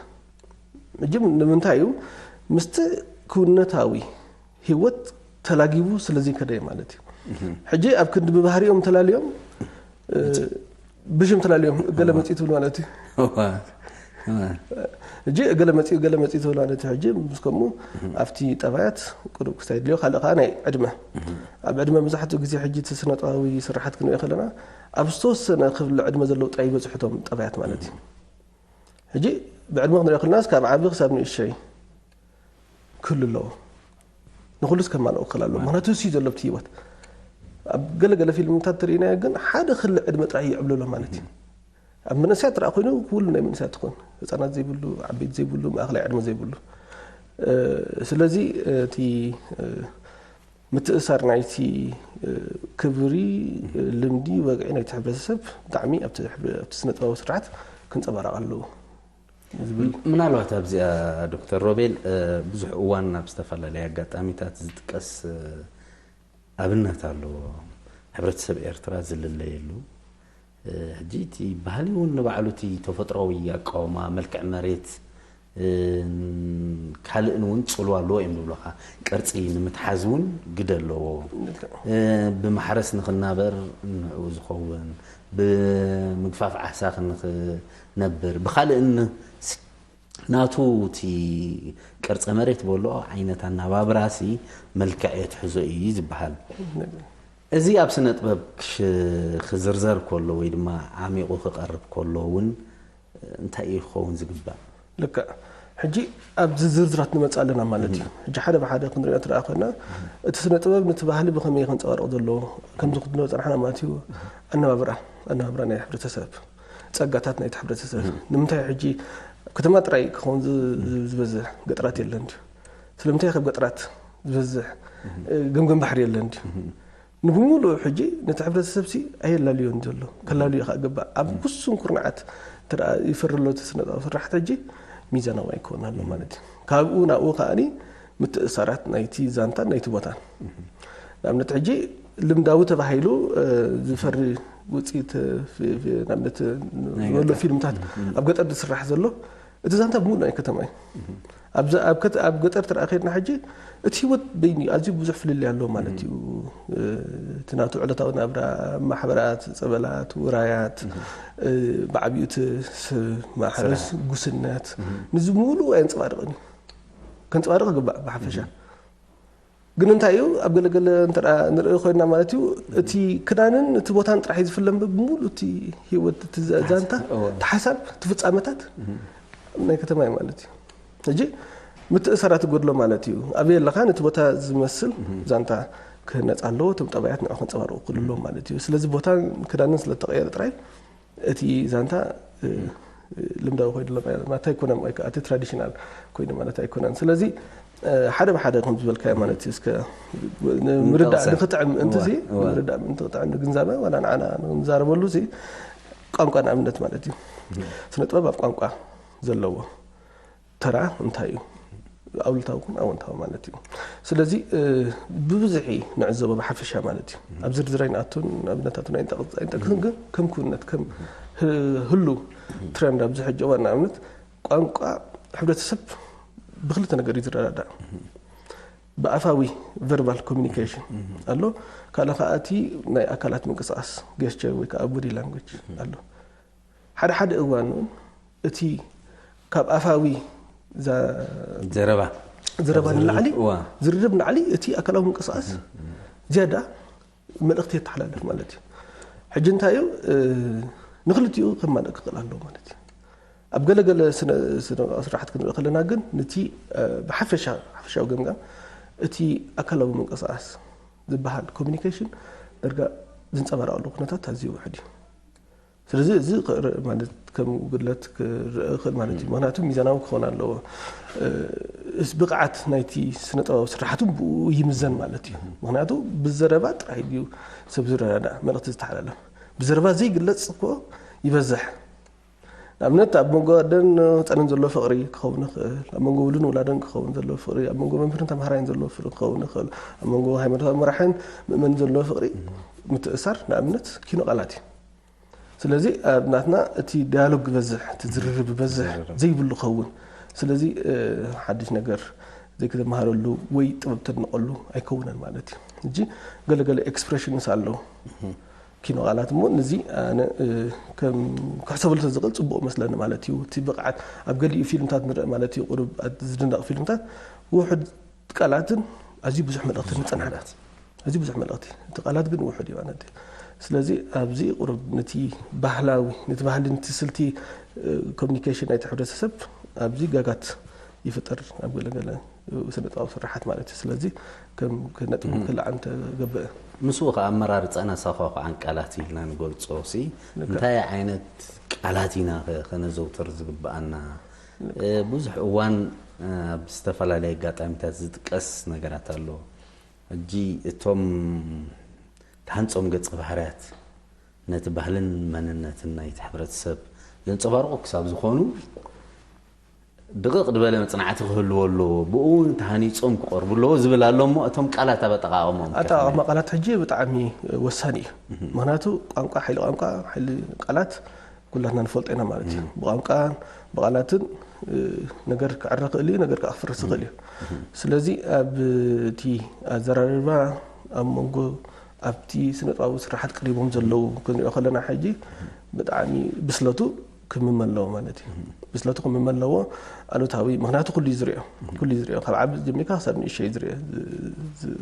ሕጂ ንምንታይ እዩ? ምስቲ ክውንነታዊ ህይወት ተላጊቡ ስለ ዘይከደ እዩ ማለት እዩ። ሕጂ ኣብ ክንዲ ብባህሪኦም ተላልዮም፣ እ፣ ብሽም ተላልዮም፣ ገለ መጺኡ ትብል ማለት እዩ። እዋ፣ እዋ። ሕጂ ገለ መጺኡ፣ ገለ መጺኡ ትብል ማለት እዩ። ሕጂ ምስ ከምኡ ኣብቲ ጠባያት ቁሩብ ክስታይ ድልዮ። ካልእ ከኣ ናይ ዕድመ። ኣብ ዕድመ መብዛሕትኡ ግዜ ሕጂ እቲ ስነ ጥበባዊ ስርሓት ክንሪኦ ከለና፣ ኣብ ዝተወሰነ ክፍሊ ዕድመ ዘለዉ ጥራይ ይበዝሑ እቶም ጠባያት ማለት እዩ። ሕጂ ብዕድመ ክንሪኦ ከለና፣ ካብ ዓቢ ክሳብ ንእሸይ ክህሉ ኣለዎ። ንኹሉስ ከማልኦ ክኽእል ኣለዎ። ምኽንያቱ እሱ እዩ ዘሎ ኣብቲ ህይወት። ኣብ ገለገለ ፊልምታት ተርእይናዮ ግን ሓደ ክሊ ዕድመ ጥራይ ይዕብለሎ ማለት እዩ። ኣብ መንእሰያት ጥራይ ኮይኑ ኩሉ ናይ መንእሰያት ትኾን። ህጻናት ዘይብሉ፣ ዓበይቲ ዘይብሉ፣ ማእከላይ ዕድመ ዘይብሉ። እ፣ ስለዚ እቲ፣ እ፣ ምትእሳር ናይቲ፣ እ፣ ክብሪ፣ እ፣ ልምዲ፣ ወግዒ ናይቲ ሕብረተሰብ ብጣዕሚ ኣብቲ ሕብረ-፣ ኣብቲ ስነ ጥበባዊ ስርሓት ክንጸባረቕ ኣለዎ ዝብል። ምናልባት ኣብዚኣ ዶክተር ሮቤል፣ እ፣ ብዙሕ እዋን ኣብ ዝተፈላለየ ኣጋጣሚታት ዝጥቀስ፣ እ፣ ኣብነት ኣለዎ። ሕብረተሰብ ኤርትራ ዝልለየሉ፣ እ፣ ሕጂ እቲ ባህሊ እውን ንባዕሉ እቲ ተፈጥሮኣዊ ኣቃውማ፣ መልክዕ መሬት፣ እ፣ ካልእን እውን ጽልዋ ኣለዎ እዮም ዝብሉኻ። ቅርጺ ንምትሓዝ እውን ግደ ኣለዎ። ልክዕ። እ፣ ብማሕረስ ንኽናበር ንዕኡ ዝኸውን፣ ብምግፋፍ ዓሳ ክንኽነብር፣ ብኻልእን ስ-፣ ናቱ እቲ ቅርጸ መሬት በሎ ዓይነት ኣናባብራሲ መልክዕ የትሕዞ እዩ ዝበሃል። ልክዕ። እዚ ኣብ ስነ ጥበብ ክሽ-፣ ክዝርዘር ከሎ ወይ ድማ ዓሚቑ ክቐርብ ከሎ እውን እንታይ እዩ ክኸውን ዝግባእ? ልክዕ። ሕጂ ኣብዚ ዝርዝራት ንመጽእ ኣለና ማለት እዩ። ሕጂ ሓደ ብሓደ ክንሪኦ ትረኣ ኮይና፣ እቲ ስነ ጥበብ ነቲ ባህሊ ብኸመይ ከንጸባርቕ ዘለዎ፣ ከምዚ ክንብሎ ጸናሕና ማለት እዩ፣ ኣነባብራ፣ ኣነባብራ ናይ ሕብረተሰብ፣ ጸጋታት ናይቲ ሕብረተሰብ። ንምንታይ ሕጂ ኣብ ከተማ ጥራይ ክኸውን ዝ-፣ ዝ-፣ ዝበዝሕ፣ ገጠራት የለን ድዩ? ስለምንታይ ካብ ገጠራት ዝበዝሕ፣ እ፣ ገምገም ባሕሪ የለን ድዩ? ንብምሉኡ ሕጂ ነቲ ሕብረተሰብ ሲ ኣየላልዮን ዘሎ፣ ከላልዮ ከኣ ግባእ። ኣብ ውሱን ኩርናዓት እንተ ደኣ ይፈሪ ኣሎ እቲ ስነ ጥበብ ስራሕቲ ሕጂ ሚዛናዊ ኣይኮን ኣሎ ማለት እዩ። ካብኡ ናብኡ ከኣኒ ምትእሳራት ናይቲ ዛንታን ናይቲ ቦታን። ንኣብነት ሕጂ ልምዳዊ ተባሂሉ፣ እ፣ ዝፈሪ ውጽኢት፣ እ፣ ፊ-፣ ፊ-፣ ንኣብነት ናይ ዝበሎ ገጠር። ፊልምታት ኣብ ገጠር ዝስራሕ ዘሎ እቲ ዛንታ ብምሉእ ናይ ከተማ እዩ። ኣብዚ ኣብ ከት-፣ ኣብ ገጠር ትረኣ ከድና ሕጂ እቲ ህይወት በይኑ ኣዝዩ ብዙሕ ፍልልይ ኣለዎ ማለት እዩ። እ፣ እቲ ናቱ ዕለታዊ ናብራ፣ ማሕበራት፣ ጸበላት፣ ውራያት፣ እ፣ ብዓቢኡ እቲ ስ-፣ ማሕረስ፣ ስራሕ። ጉስነት፣ ንዚ ምሉእ ኣየንጸባርቕን እዩ። ከንጸባርቕ ይግባእ ብሓፈሻ። ግን እንታይ እዩ፣ ኣብ ገለገለ እንተ ደኣ ንርኢ ኮይንና ማለት እዩ፣ እቲ ክዳንን እቲ ቦታን ጥራሕ እዩ ዝፍለ እምበር፣ ብምሉእ እቲ ህይወት፣ እቲ ዘ-፣ ዛንታ፣ እወ። እቲ ሓሳብ፣ እቲ ፍጻመታት ናይ ከተማ እዩ ማለት እዩ። ሕጂ ምትእሳራት ይጎድሎ ማለት እዩ። ኣበይ ኣለኻ፣ ነቲ ቦታ ዝመስል ዛንታ ክህነጽ ኣለዎ፣ እቶም ጠባያት ንዕኡ ከንጸባርቑ ክህሉ ኣለዎም ማለት እዩ። ስለዚ ቦታን ክዳንን ስለ እተቐየረ ጥራይ፣ እቲ ዛንታ፣ እ፣ ልምዳዊ ኮይኑ ኣሎ ማለት ኣይኮነን፣ ወይ ከኣ እቲ ትራዲሽናል ኮይኑ ማለት ኣይኮነን። ስለዚ፣ እ፣ ሓደ ብሓደ ከም ዝበልካዮ ማለት እዩ፣ እስከ ንምርዳእ ምንቅስቃስ። ንኽጥዕም ምእንቲ እዋ፣ እዚ፣ እዋ። ንምርዳእ ምእንቲ ክጥዕም ንግንዛበ፣ ዋላ ንዓና ንዛረበሉ እዚ ቋንቋ ንኣብነት ማለት እዩ። ስነ ጥበብ ኣብ ቋንቋ ዘለዎ ተራ እንታይ እዩ? ኣሉታዊ ይኹን ኣወንታዊ ማለት እዩ። ስለዚ፣ እ፣ ብብዝሒ ንዕዘቦ ብሓፈሻ ማለት እዩ። ኣብ ዝርዝር ኣይንኣቱን፣ ኣብነታቱን ኣይንጠቕስ-፣ ኣይንጠቅስን፣ ግን ከም ክውንነት፣ ከም ህ-፣ ህሉው ትረንድ ኣብዚ ሕጂ እዋን ንኣብነት ቋንቋ ሕብረተሰብ ብክልተ ነገር እዩ ዝረዳዳእ። ብኣፋዊ ቨርባል ኮሚኒኬሽን ኣሎ፣ ካልእ ከኣ እቲ ናይ ኣካላት ምንቅስቃስ ጌስቸር ወይ ከኣ ቦዲ ላንጉጅ ኣሎ። ሓደ ሓደ እዋን እውን እቲ ካብ ኣፋዊ ዛ-፣ ዘረባ። ዘረባ ካብ ንላዕሊ፣ ዝርርብ፣ እዋ። ዝርርብ ንላዕሊ እቲ ኣካላዊ ምንቅስቃስ ዝያዳ መልእኽቲ የተሓላልፍ ማለት እዩ። ሕጂ እንታይ እዩ፣ እ፣ ንክልቲኡ ከማልእ ክኽእል ኣለዎ ማለት እዩ። ኣብ ገለገለ ስነ-፣ ስነ ስርሓት ክንርኢ ከለና ግን ነቲ፣ እ፣ ብሓፈሻ፣ ሓፈሻዊ ገምጋም እቲ ኣካላዊ ምንቅስቃስ ዝበሃል ኮሚኒኬሽን ዳርጋ ዝንጸባረቐሉ ኩነታት ኣዝዩ ውሑድ እዩ። ስለዚ እዚ ክርኢ ማለት ከም ጉድለት ክርኢ ይኽእል ማለት እዩ። ምክንያቱ ሚዛናዊ ክኸውን ኣለዎ። እ፣ እስ ብቕዓት ናይቲ ስነ ጥበባዊ ስራሕቱ ብኡ ይምዘን ማለት እዩ። ምክንያቱ ብዘረባ ጥራይ ድዩ ሰብ ዝረዳዳእ መልእኽቲ ዝተሓላለፍ? ብዘረባ ዘይግለጽ እኮ ይበዝሕ። ንኣብነት ኣብ መንጎ ኣደን ህፃንን ዘሎ ፍቕሪ ክኸውን ይኽእል፣ ኣብ መንጎ ውሉድን ውላደን ክኸውን ዘሎ ፍቕሪ፣ ኣብ መንጎ መምህርን ተምሃራይን ዘሎ ፍቕሪ ክኸውን ይኽእል፣ ኣብ መንጎ ሃይማኖታዊ መራሕን ምእመንን ዘሎ ፍቕሪ ምትእሳር ንኣብነት ኪኖ ቃላት እዩ። ስለዚ ኣብ ናትና እቲ ዳያሎግ ይበዝሕ፣ እቲ ዝርርብ ይበዝሕ፣ ዘይብሉ ክኸውን። ስለዚ ሓድሽ ነገር ዘይክትመሃረሉ ወይ ጥበብ ተድንቐሉ ኣይከውንን ማለት እዩ። ሕጂ ገለገለ ኤክስፕሬሽንስ ኣለዉ። ኪኖ ቃላት እሞ ነዚ ኣነ ከም ክሕሰበሉ ተዝኽእል ጽቡቕ መስለኒ ማለት እዩ። እቲ ብቕዓት ኣብ ገሊኡ ፊልምታት ንርኢ ማለት እዩ። ቁሩብ ዝድነቕ ፊልምታት ውሑድ ቃላትን ኣዝዩ ብዙሕ መልእኽቲ ንጸናሕና። ኣዝዩ ብዙሕ መልእኽቲ፣ እቲ ቃላት ግን ውሑድ እዩ ማለት እዩ። ስለዚ ኣብዚ ቁሩብ ነቲ ባህላዊ፣ ነቲ ባህሊ፣ ነቲ ስልቲ ኮሚኒኬሽን ናይቲ ሕብረተሰብ ኣብዚ ጋጋት ይፍጠር ኣብ ገለገለ ስነ ጥበብ ስራሓት ማለት እዩ። ስለዚ ከም ነጥቢ ክልዓል እንተገብአ። ምስኡ ከኣ ኣመራርጻን ኣሰዃዃዓን ቃላት ኢልና ንገልጾ ሲ እንታይ ዓይነት ቃላት ኢና ከ-፣ ከነዘውትር ዝግብኣና? ብዙሕ እዋን ኣብ ዝተፈላለየ ኣጋጣሚታት ዝጥቀስ ነገራት ኣሎ። ሕጂ እቶም ተሃንጾም ገጸ ባህርያት ነቲ ባህልን መንነትን ናይቲ ሕብረተሰብ ዘንጸባርቑ ክሳብ ዝኾኑ ድቕቕ ዝበለ መጽናዕቲ ክህልዎ ኣለዎ፣ ብኡ እውን ተሃኒጾም ክቐርቡ ኣለዎ ዝብል ኣሎ። እሞ እቶም ቃላት ኣብ ኣጠቓቕሞም ከመይ? ኣጠቓቕማ ቃላት ሕጂ ብጣዕሚ ወሳኒ እዩ። ምኽንያቱ ቋንቋ፣ ሓይሊ ቋንቋ፣ ሓይሊ ቃላት ኩላትና ንፈልጦ ኢና ማለት እዩ። ብቋንቋን ብቃላትን ነገር ክዕረ ክእል እዩ፣ ነገር ከዓ ክፍርስ ይኽእል እዩ። ስለዚ ኣብ እቲ ኣዘራርባ ኣብ መንጎ ኣብቲ ስነ ጥበባዊ ስራሓት ቀሪቦም ዘለዉ ክንሪኦ ከለና ሕጂ ብጣዕሚ ብስለቱ ክምመ ኣለዎ ማለት እዩ። ብስለቱ ክምመ ኣለዎ፣ ኣሉታዊ፣ ምኽንያቱ ኩሉ እዩ ዝሪኦ። ኩሉ እዩ ዝሪኦ፣ ካብ ዓቢ ጀሚርካ ክሳብ ንእሽተይ ዝሪኦ፣ ዝ-፣ ዝ-፣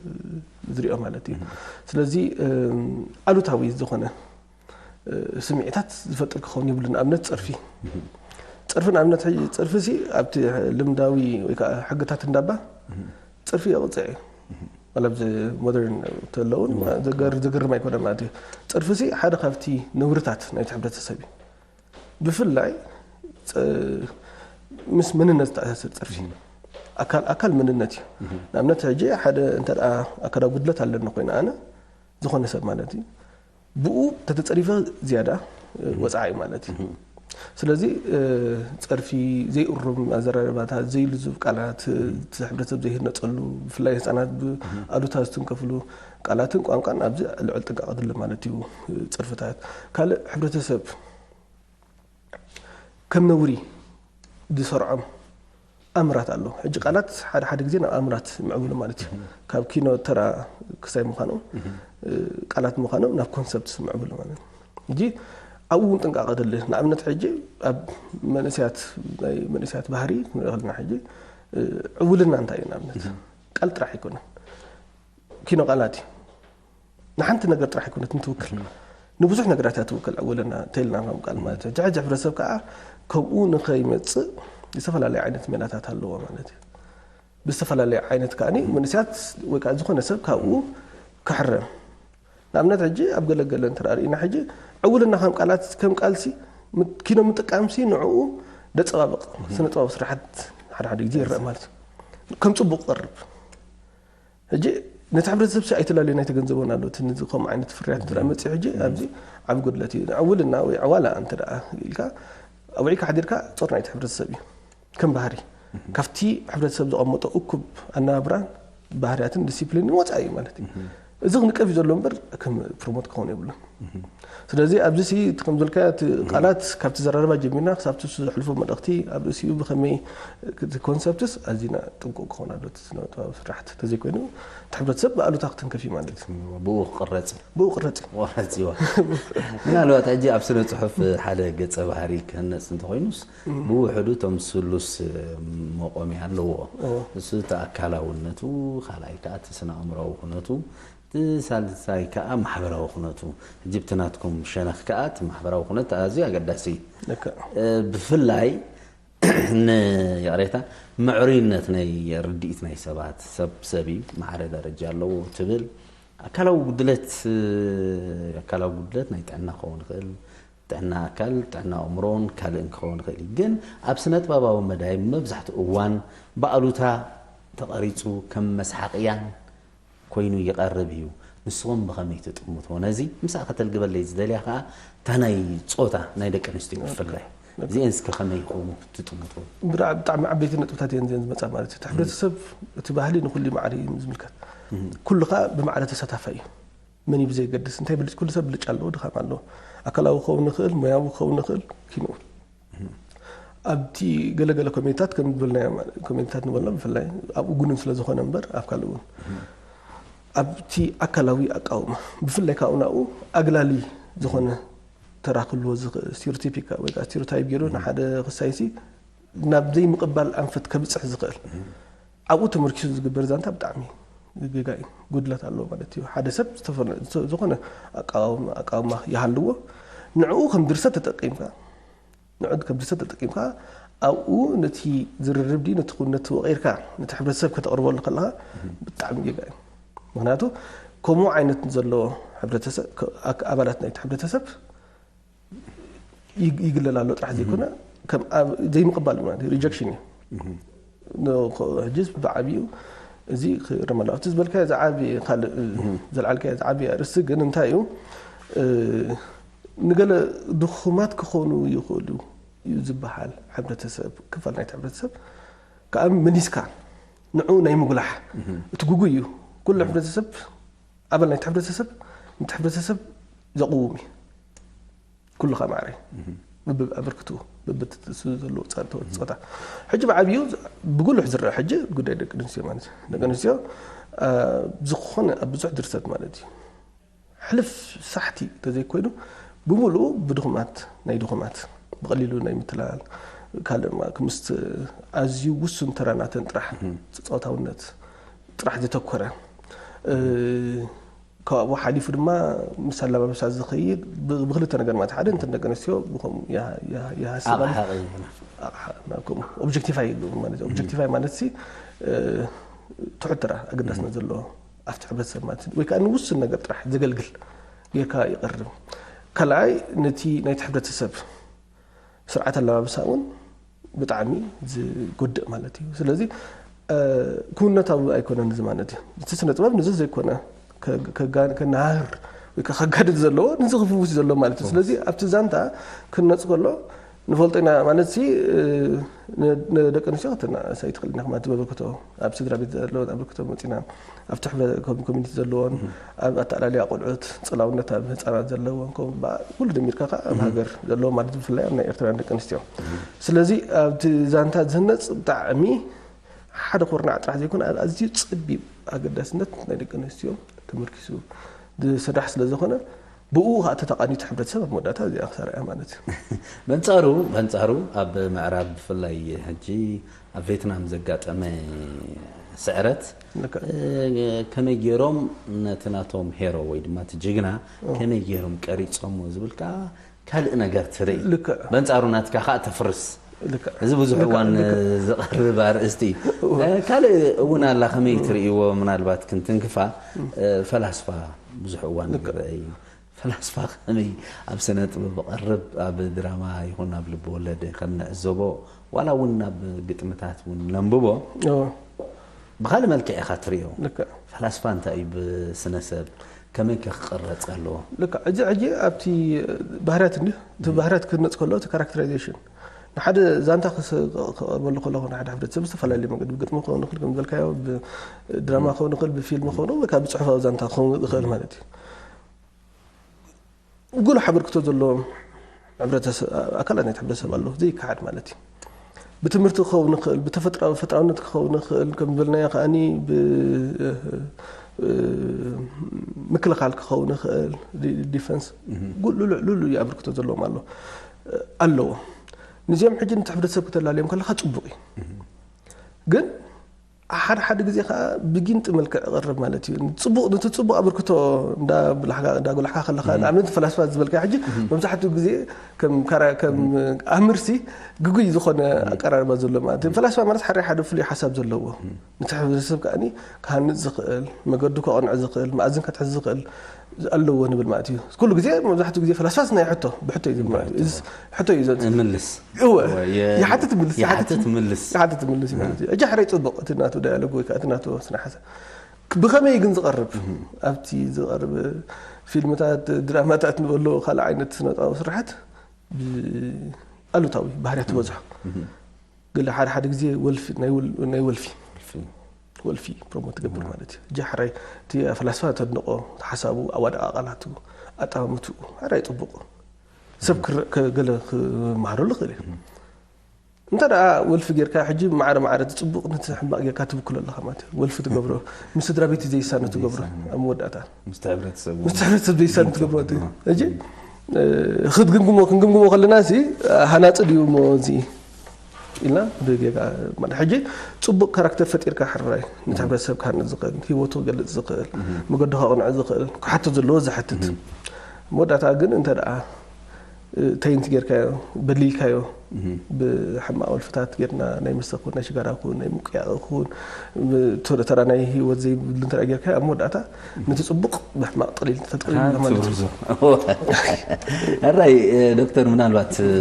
ዝሪኦ ማለት እዩ። ስለዚ ኣሉታዊ ዝኾነ ስምዒታት ዝፈጥር ክኸውን የብሉን። ንኣብነት ጸርፊ። ጸርፊ ንኣብነት ሕጂ ጸርፊ ሲ ኣብቲ ልምዳዊ ወይ ከዓ ሕግታት እንዳባ ጸርፊ የቕጽዕ እዩ። ዋላ ኣብዚ ሞደርን ተለውን ዘገር-፣ ዘገርም ኣይኮነን ማለት እዩ። ጸርፊ ሲ ሓደ ካብቲ ነውርታት ናይቲ ሕብረተሰብ እዩ። ብፍላይ ጸ-፣ ምስ መንነት ዝተኣሳሰር ጸርፊ። ኣካል፣ ኣካል መንነት እዩ። ንኣብነት ሕጂ ሓደ እንተ ደኣ ኣካላዊ ጉድለት ኣለኒ ኮይነ ኣነ፣ ዝኾነ ሰብ ማለት እዩ፣ ብኡ ተተጸሪፈ ዝያዳ ወጻኢ ማለት እዩ። ስለዚ ጸርፊ፣ ዘይእሩም ኣዘራርባታት፣ ዘይልዙብ ቃላት፣ እቲ ሕብረተሰብ ዘይህነጸሉ፣ ብፍላይ ህጻናት ብኣሉታ ዝትንከፍሉ ቃላትን ቋንቋን ኣብዚ ልዑል ጥንቃቐ ድለ ማለት እዩ። ጸርፍታት ካልእ ሕብረተሰብ ከም ነውሪ ዝሰርዖም ኣምራት ኣሎ። ሕጂ ቃላት ሓደ ሓደ ግዜ ናብ ኣምራት ምዕብሉ ማለት እዩ። ካብ ኪኖ ተራ ክሳይ ምዃኖም፣ ቃላት ምዃኖም ናብ ኮንሰፕት ምዕብሉ ማለት እዩ። ሕጂ ኣብኡ እውን ጥንቃቐ ደሊ። ንኣብነት ሕጂ ኣብ መንእሰያት፣ ናይ መንእሰያት ባህሪ ክንርኢ ከለና ሕጂ ዕውልና እንታይ እዩ? ንኣብነት ቃል ጥራሕ ኣይኮነን። ኪኖ ቃላት እዩ። ንሓንቲ ነገር ጥራሕ ኣይኮነትን ትውክል። ንብዙሕ ነገራት እያ ትውክል ዕውልና እንተኢልና ከም ቃል ማለት እዩ። ሕጂ ሕጂ ሕብረተሰብ ከዓ ከምኡ ንኸይመጽእ ዝተፈላለዩ ዓይነት ሜላታት ኣለዎ ማለት እዩ። ብዝተፈላለየ ዓይነት ከኣኒ መንእሰያት ወይ ከዓ ዝኾነ ሰብ ካብኡ ክሕረም። ንኣብነት ሕጂ ኣብ ገለገለ እንተ ርኢና ሕጂ ዕውልና ከም ቃላት፣ ከም ቃልሲ ም-፣ ኪኖ ምጥቃምሲ ንዕኡ ደጸባብቕ ስነ ጥበብ ስራሓት ሓደ ሓደ ግዜ ይረአ ማለት እዩ። ከም ጽቡቕ ቀርብ። ሕጂ ነቲ ሕብረተሰብ ሲ ኣይተላለዩን ኣይተገንዘቦን ኣሎ። እቲ ነዚ ከምኡ ዓይነት ፍርያት እንተ ደኣ መጺኡ ሕጂ ኣብዚ ዓቢ ጉድለት እዩ። ዕውልና ወይ ዕዋላ እንተ ደኣ ኢልካ ኣውዒካ ሓዲርካ ጾር ናይቲ ሕብረተሰብ እዩ። ከም ባህሪ ካብቲ ሕብረተሰብ ዘቐመጦ እኩብ ኣነባብራን ባህርያትን ዲሲፕሊንን ወጻኢ እዩ ማለት እዩ። እዚ ክንቀፍ እዩ ዘሎ እምበር ከም ፕሮሞት ክኸውን የብሉን። ስለዚ ኣብዚ ሲ እቲ ከም ዝበልካዮ እቲ ቃላት ካብቲ ዘራርባ ጀሚርና ክሳብ እቲ ዘሕልፎ መልእኽቲ ኣብ ርእሲኡ ብኸመይ እቲ ኮንሰፕትስ ኣዚና ጥንቁቕ ክኸውን ኣሎ። እቲ ስነ ጥበብ ስራሕቲ ተዘይኮይኑ እቲ ሕብረተሰብ ብኣሉታ ክትንከፍ እዩ ማለት እዩ። ብኡ ክቕረጽ እዩ። ብኡ ክቕረጽ እዩ። ክቕረጽ እዩ። ምናልባት ሕጂ ኣብ ስነ ጽሑፍ ሓደ ገጸ ባህሪ ክህነጽ እንተኾይኑስ ብውሕዱ እቶም ስሉስ መቆምያ ኣለዎ። እዎ። እሱ እቲ ኣካላውነቱ፣ ካልኣይ ከኣ እቲ ስነ ኣእምሮኣዊ ኩነቱ፣ እቲ ሳልሳይ ከኣ ማሕበራዊ ኩነቱ። ሕጂ ብቲ ናትኩም ሸነኽ ከኣ እቲ ማሕበራዊ ኩነት ኣዝዩ ኣገዳሲ እዩ። ልክዕ። እ፣ ብፍላይ ንይቕሬታ፣ ምዕሩይነት ናይ ርድኢት ናይ ሰባት፣ ሰብ ሰብ እዩ፣ ማዕረ ደረጃ ኣለዎ ትብል። ኣካላዊ ጉድለት ኣካላዊ ጉድለት ናይ ጥዕና ክኸውን ይኽእል፣ ጥዕና ኣካል፣ ጥዕና ኣእምሮን ካልእን ክኸውን ይኽእል እዩ። ግን ኣብ ስነ ጥበባዊ መዳይ መብዛሕትኡ እዋን ብኣሉታ ተቐሪጹ ከም መስሓቕያን ኮይኑ ይቐርብ እዩ። ንስኹም ብኸመይ ትጥምትዎ ነዚ? ምስኣ ከተልግበለይ ዝደልያ ከኣ እታ ናይ ጾታ ናይ ደቂ ኣንስትዮ ብፍላይ እዚኤን እስከ ከመይ ይኸውን ትጥምትዎ? ብጣዕ- ብጣዕሚ ዓበይቲ ነጥብታት እየን እዚአን ዝመፃ ማለት እዩ። እቲ ሕብረተሰብ እቲ ባህሊ ንኩሉ ማዕረ እዩ ዝምልከት። ኩሉ ከዓ ብማዕረ ተሳታፋይ እዩ። መን እዩ ብዘየገድስ እንታይ ብልጭ ኩሉ ሰብ ብልጫ ኣለዎ፣ ድኻም ኣለዎ። ኣካላዊ ክኸውን ንኽእል፣ ሞያዊ ክኸውን ንኽእል፣ ኪንኡ ኣብቲ ገለገለ ኮሚቴታት ከም ዝበልናዮ ማለት ኮሚቴታት ንበሎም ብፍላይ ኣብኡ ጉኑን ስለ ዝኾነ እምበር ኣብ ካልእ እውን ኣብቲ ኣካላዊ ኣቃውማ ብፍላይ ካብኡ ናብኡ ኣግላሊ ዝኾነ ተራ ክህልዎ ዝኽእል ስቴሪዮቲፒካ ወይ ከዓ ስቴሪዮታይፕ ገይሩ ንሓደ ክሳይሲ ናብ ዘይምቕባል ኣንፈት ከብፅሕ ዝኽእል ኣብኡ ተመርኪሱ ዝግበር ዛንታ ብጣዕሚ ጌጋ እዩ፣ ጉድለት ኣለዎ ማለት እዩ። ሓደ ሰብ ዝተፈለ- ዝኾነ ኣቃውማ ኣቃውማ ይሃልዎ ንዕኡ ከም ድርሰት ተጠቂምካ ንዕድ ከም ድርሰት ተጠቂምካ ኣብኡ ነቲ ዝርርብ ድዩ ነቲ ኩነት ወቒርካ ነቲ ሕብረተሰብ ከተቕርበሉ ከለኻ ብጣዕሚ ጌጋ እዩ። ምክንያቱ ከምኡ ዓይነት ዘለዎ ሕብረተሰብ ኣባላት ናይቲ ሕብረተሰብ ይግ- ይግለል ኣሎ ጥራሕ ዘይኮነ ከም ኣብ- ዘይምቕባል ማለት ሪጀክሽን እዩ። ን- ከ- ሕጂ ብዓብዩ እዚ ክረመላ ኣብቲ ዝበልካዮ ዝዓቢ ካልእ ዘልዓልካዮ ዝዓቢ ኣርእስቲ ግን እንታይ እዩ እ፣ ንገለ ድኹማት ክኾኑ ይኽእሉ እዩ ዝበሃል ሕብረተሰብ ክፋል ናይቲ ሕብረተሰብ ከዓ መሊስካ ንዕኡ ናይ ምጉላሕ እቲ ጉጉይ እዩ። ኩሉ ሕብረተሰብ ኣባል ናይቲ ሕብረተሰብ ነቲ ሕብረተሰብ ዘቕውም እዩ። ኩሉ ከዓ ማዕረ እዩ። በብኣበርክትኡ በብትእሱ ዘለዎ ፃ- ፆታ ሕጂ ብዓብዩ ብጉሉሕ ዝረአ ሕጂ ጉዳይ ደቂ ኣንስትዮ ማለት እዩ። ደቂ ኣንስትዮ አ፣ ዝኾነ ኣብ ብዙሕ ድርሰት ማለት እዩ ሕልፍ ሳሕቲ እንተዘይኮይኑ ብምሉኡ ብድኹማት ናይ ድኹማት ብቐሊሉ ናይ ምትላል ካልእ ማ- ክምስት ኣዝዩ ውሱን ተራ ናተን ጥራሕ ጾታውነት ጥራሕ ዘተኮረ እ፣ ካብኡ ሓሊፉ ድማ ምስ ኣለባብሳ ዝኸይድ ብ- ብክልተ ነገር ማለት ሓደ እንትን ደቂ ኣንስትዮ ብኸምኡ ይሃ- ይሃ- ይሃስባ ኣቕሓ ቀይርና። ኣቕሓ ናብ ከምኡ ኦብጀክቲፋይ ይብሉ ማለት እዩ። ኦብጀክቲፋይ ማለት ሲ እ፣ ትሑት ጥራሕ ኣገዳስነት ዘለዎ ኣብቲ ሕብረተሰብ ማለት እዩ። ወይ ከዓ ንውሱን ነገር ጥራሕ ዘገልግል ጌርካ ይቐርብ። ካልኣይ ነቲ ናይቲ ሕብረተሰብ ስርዓት ኣለባብሳ እውን ብጣዕሚ ዝጎድእ ማለት እዩ። ስለዚ እ፣ ክውነታዊ ኣይኮነን እዚ ማለት እዩ። እቲ ስነ ጥበብ ንዚ ዘይኮነ ከ- ከጋ- ከነሃህር ወይ ከ- ከጋድድ ዘለዎ ንዚ ክፍውስ ዘሎ ማለት እዩ። ስለዚ ኣብቲ ዛንታ ክንነፅ ከሎ ንፈልጦ ኢና ማለት ሲ እ፣ ን- ንደቂ ኣንስትዮ ክትናእሳ ይትኽእል ኢና ማለት በበርክቶ ኣብ ስድራ ቤት ዘለወን ኣበርክቶ መፂና ኣብቲ ሕብረ ኮም- ኮሚኒቲ ዘለዎን ኣብ ኣተኣላልያ ቆልዑት ፅላውነት ኣብ ህፃናት ዘለዎን ከምኡ በ- ኩሉ ደሚርካ ከዓ ኣብ ሃገር ዘለዎ ማለት ብፍላይ ኣብ ናይ ኤርትራውያን ደቂ ኣንስትዮ ስለዚ ኣብቲ ዛንታ ዝህነፅ ብጣዕሚ ሓደ ኩርናዕ ጥራሕ ዘይኮነ ኣብ ኣዝዩ ፀቢብ ኣገዳስነት ናይ ደቂ ኣንስትዮ ተመርኪሱ ዝስራሕ ስለ ዝኾነ ብኡ ከዓ ተተቃኒቱ ሕብረተሰብ ኣብ መወዳእታ እዚኣ ክሳርያ ማለት እዩ። በንጻሩ በንጻሩ ኣብ ምዕራብ ብፍላይ ሕጂ ኣብ ቬትናም ዘጋጠመ ስዕረት ልክዕ። እ፣ ከመይ ገይሮም ነቲ ናቶም ሄሮ ወይ ድማ እቲ ጅግና ከመይ ገይሮም ቀሪጾምዎ ዝብል ከዓ ካልእ ነገር ትርኢ። ልክዕ። በንጻሩ ናትካ ከዓ ተፍርስ። ልክዕ። እዚ ብዙሕ ልክዕ፣ እዋን ልክዕ። ዝቐርብ ኣርእስቲ እዩ። እ፣ ካልእ እውን ኣላ ከመይ ትርእይዎ? ምናልባት ክንትንክፋ እ፣ ፈላስፋ ብዙሕ እዋን ልክዕ። ይረአ እዩ። ፈላስፋ ከመይ ኣብ ስነ ጥበብ ይቐርብ? ኣብ ድራማ ይኹን ኣብ ልብ ወለድ ከም ንዕዘቦ ዋላ እውን ኣብ ግጥምታት እውን ነንብቦ ኦ፣ ብኻልእ መልክዕ ኢኻ ትርእዮ። ልክዕ። ፈላስፋ እንታይ እዩ ብስነ ሰብ ከመይ ከ ክቕረፅ ኣለዎ? ልክዕ። ሕጂ ሕጂ ኣብቲ ባህርያት እንዲ እቲ ባህርያት ክነፅ ከሎ እቲ ካራክተራይዜሽን ንሓደ ዛንታ ክስ- ክቐርበሉ ከሎ ንሓደ ሕብረተሰብ ዝተፈላለዩ መገዲ ብግጥሚ ክኸውን ይኽእል ከም ዝበልካዮ ብድራማ ክኸውን ይኽእል ብፊልም ክኸውን ወይ ካብ ብፅሑፋዊ ዛንታ ክኸውን ይኽእል ማለት እዩ። ጉሉሕ ኣበርክቶ ዘለዎም ሕብረተሰብ ኣካላት ናይቲ ሕብረተሰብ ኣለዉ ዘይከሓድ ማለት እዩ። ብትምህርቲ ክኸውን ይኽእል ብተፈጥራዊ ፈጥራውነት ክኸውን ይኽእል ከም ዝበልናዮ ከዓኒ ብ- እ፣ ምክልኻል ክኸውን ይኽእል ዲ- ዲፈንስ ጉ- ልሉዕ ልሉይ ኣበርክቶ ዘለዎም ኣሎ ኣለዎ። ንዚኦም ሕጂ ነቲ ሕብረተሰብ ክተላለዮም ከለካ ፅቡቅ እዩ። ግን ሓደ ሓደ ግዜ ከዓ ብጊንጢ መልክዕ ይቐርብ ማለት እዩ። ጽቡቕ፣ ነቲ ጽቡቕ ኣበርክቶ እንዳ ብላሕካ፣ እንዳ ጎላሕካ ከለኻ፣ ንኣብነት ፈላስፋ ዝበልካ ሕጂ መብዛሕትኡ ግዜ ከም ካራ-፣ ከም ኣምርሲ ግጉይ ዝኾነ ኣቀራርባ ዘሎ ማለት እዩ። ፈላስፋ ማለት ሓደ ሓደ ፍሉይ ሓሳብ ዘለዎ፣ ነቲ ሕብረተሰብ ከኣኒ ክሃንጽ ዝኽእል፣ መገዱ ከቕንዕ ዝኽእል፣ መኣዝን ከትሕዝ ዝኽእል ኣለዎ ንብል ማለት እዩ። ኩሉ ግዜ፣ መብዛሕትኡ ግዜ ፈላስፋ ናይ ሕቶ፣ ብሕቶ እዩ ዝብል ማለት እዩ። እዚ ሕቶ እዩ ዘ-፣ ምልስ። እወ፣ እወ፣ የ-፣ ይሓትት ምልስ፣ ይሓትት ይሓትት ምልስ። ይሓትት ምልስ እዩ ማለት እዩ። ሕጂ ሕራይ ጽቡቕ፣ እቲ ናቱ ዳያሎግ ወይ ከዓ እቲ ናቱ ስነ ሓሳብ። ብኸመይ ግን ዝቐርብ? ኣብቲ ዝቐርብ ፊልምታት፣ ድራማታት ንበሎ፣ ካልእ ዓይነት ስነጥበባዊ ስርሓት ብ-፣ ኣሉታዊ ባህርያት ትበዝሖ። ገለ ሓደ ሓደ ግዜ ወልፊ፣ ናይ ወል-፣ ናይ ወልፊ፣ ወልፊ ፕሮሞት ትገብር ማለት እዩ። ሕጂ ሕራይ እቲ ፈላስፋ ተድንቖ፣ ሓሳቡ፣ ኣዋዳቓ ቃላቱ፣ ኣጠማምትኡ፣ ሕራይ ጽቡቕ። ሰብ ክረ-፣ ከ-፣ ገለ ክመሃረሉ ይኽእል እዩ። እንተ ደኣ ወልፊ ጌርካ፣ ሕጂ ማዕረ ማዕረ እቲ ጽቡቕ ነቲ ሕማቕ ጌርካ ትብክሎ ኣለኻ ማለት እዩ። ወልፊ ትገብሮ፣ ምስ ስድራ ቤት ዘይሳነ ትገብሮ፣ ዘይሳነ። ኣብ መወዳእታ። ምስቲ ሕብረተሰብ ምስቲ እውን። ሕብረተሰብ ዘይሳነ ትገብሮ ማለት እዩ። ሕጂ፣ እ፣ ክትግምግሞ፣ ክንግምግሞ ከለና ሲ፣ ሃናጺ ድዩ እሞ እዚ? ኢልና ብጌጋ ማለት፣ ሕጂ ጽቡቕ ካራክተር ፈጢርካ ሕራይ፣ ነቲ ሕብረተሰብ ክሃንጽ ዝኽእል፣ ህይወቱ ክገልጽ ዝኽእል፣ መገዱ ከቕንዕ ዝኽእል፣ ክሓቶ ዘለዎ ዝሓትት። መወዳእታ ግን እንተ ደኣ፣ እ፣ ተይንት ጌርካዮ፣ በሊልካዮ፣ ብሕማቕ ወልፍታት ጌርና ናይ መስተ ኩን፣ ናይ ሽጋራ ኩን፣ ናይ ምቅያቕ ኩን፣ ብ-፣ ተረ-፣ ተራ ናይ ህይወት ዘይብሉ እንተ ደኣ ጌርካዮ፣ ኣብ መወዳእታ ነቲ ጽቡቕ ብሕማቕ ጠሊል-፣ ተጠሊልና ማለት እዩ። ትብርዞ። ሕራይ፣ እ፣ ዶክተር፣ ምናልባት፣ እ፣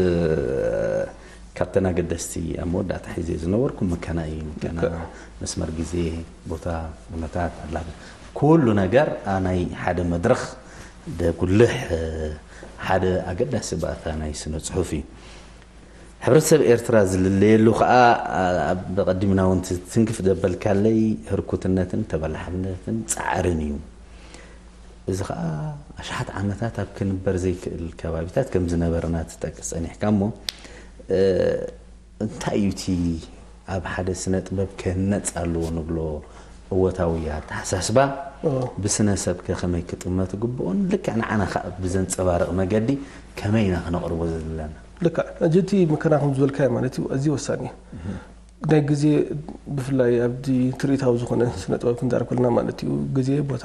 ካብተን ኣገደስቲ ኣብ መወዳእታ ሒዘ ዝነበርኩ ምከና እዩ። ምከና፣ ልክዕ። መስመር ግዜ፣ ቦታ፣ ኩነታት፣ ኣላ-፣ ኩሉ ነገር፣ ኣ፣ ናይ ሓደ መድረኽ ደጉልሕ፣ እ፣ ሓደ ኣገዳሲ ባእታ ናይ ስነ ጽሑፍ እዩ። ሕብረተሰብ ኤርትራ ዝልለየሉ ከኣ፣ ኣ፣ ኣብ ቀዲምና እውን ት-፣ ትንክፍ ዘበልካለይ ህርኩትነትን ተበላሓብነትን ጻዕርን እዩ። እዚ ኸኣ ኣሽሓት ዓመታት ኣብ ክንበር ዘይክእል ከባቢታት ከም ዝነበረና ትጠቅስ ጸኒሕካ እሞ፣ እ፣ እንታይ እዩ እቲ ኣብ ሓደ ስነ ጥበብ ክህነጽ ኣለዎ ንብሎ እወታዊ ኣተሓሳስባ? ኦ። ብስነ ሰብ ከ ከመይ ክጥመት ግብኦን? ልክዕ ንዓና ከኣ ብዘንጸባርቕ መገዲ ከመይ ኢና ክነቕርቦ ዘለና? ልክዕ። ሕጂ እቲ ምከና ከም ዝበልካዮ ማለት እዩ፣ ኣዝዩ ወሳኒ እዩ። ናይ ግዜ፣ ብፍላይ ኣብቲ ትርኢታዊ ዝኾነ ስነ ጥበብ ክንዛረብ ከለና ማለት እዩ፣ ግዜ፣ ቦታ፣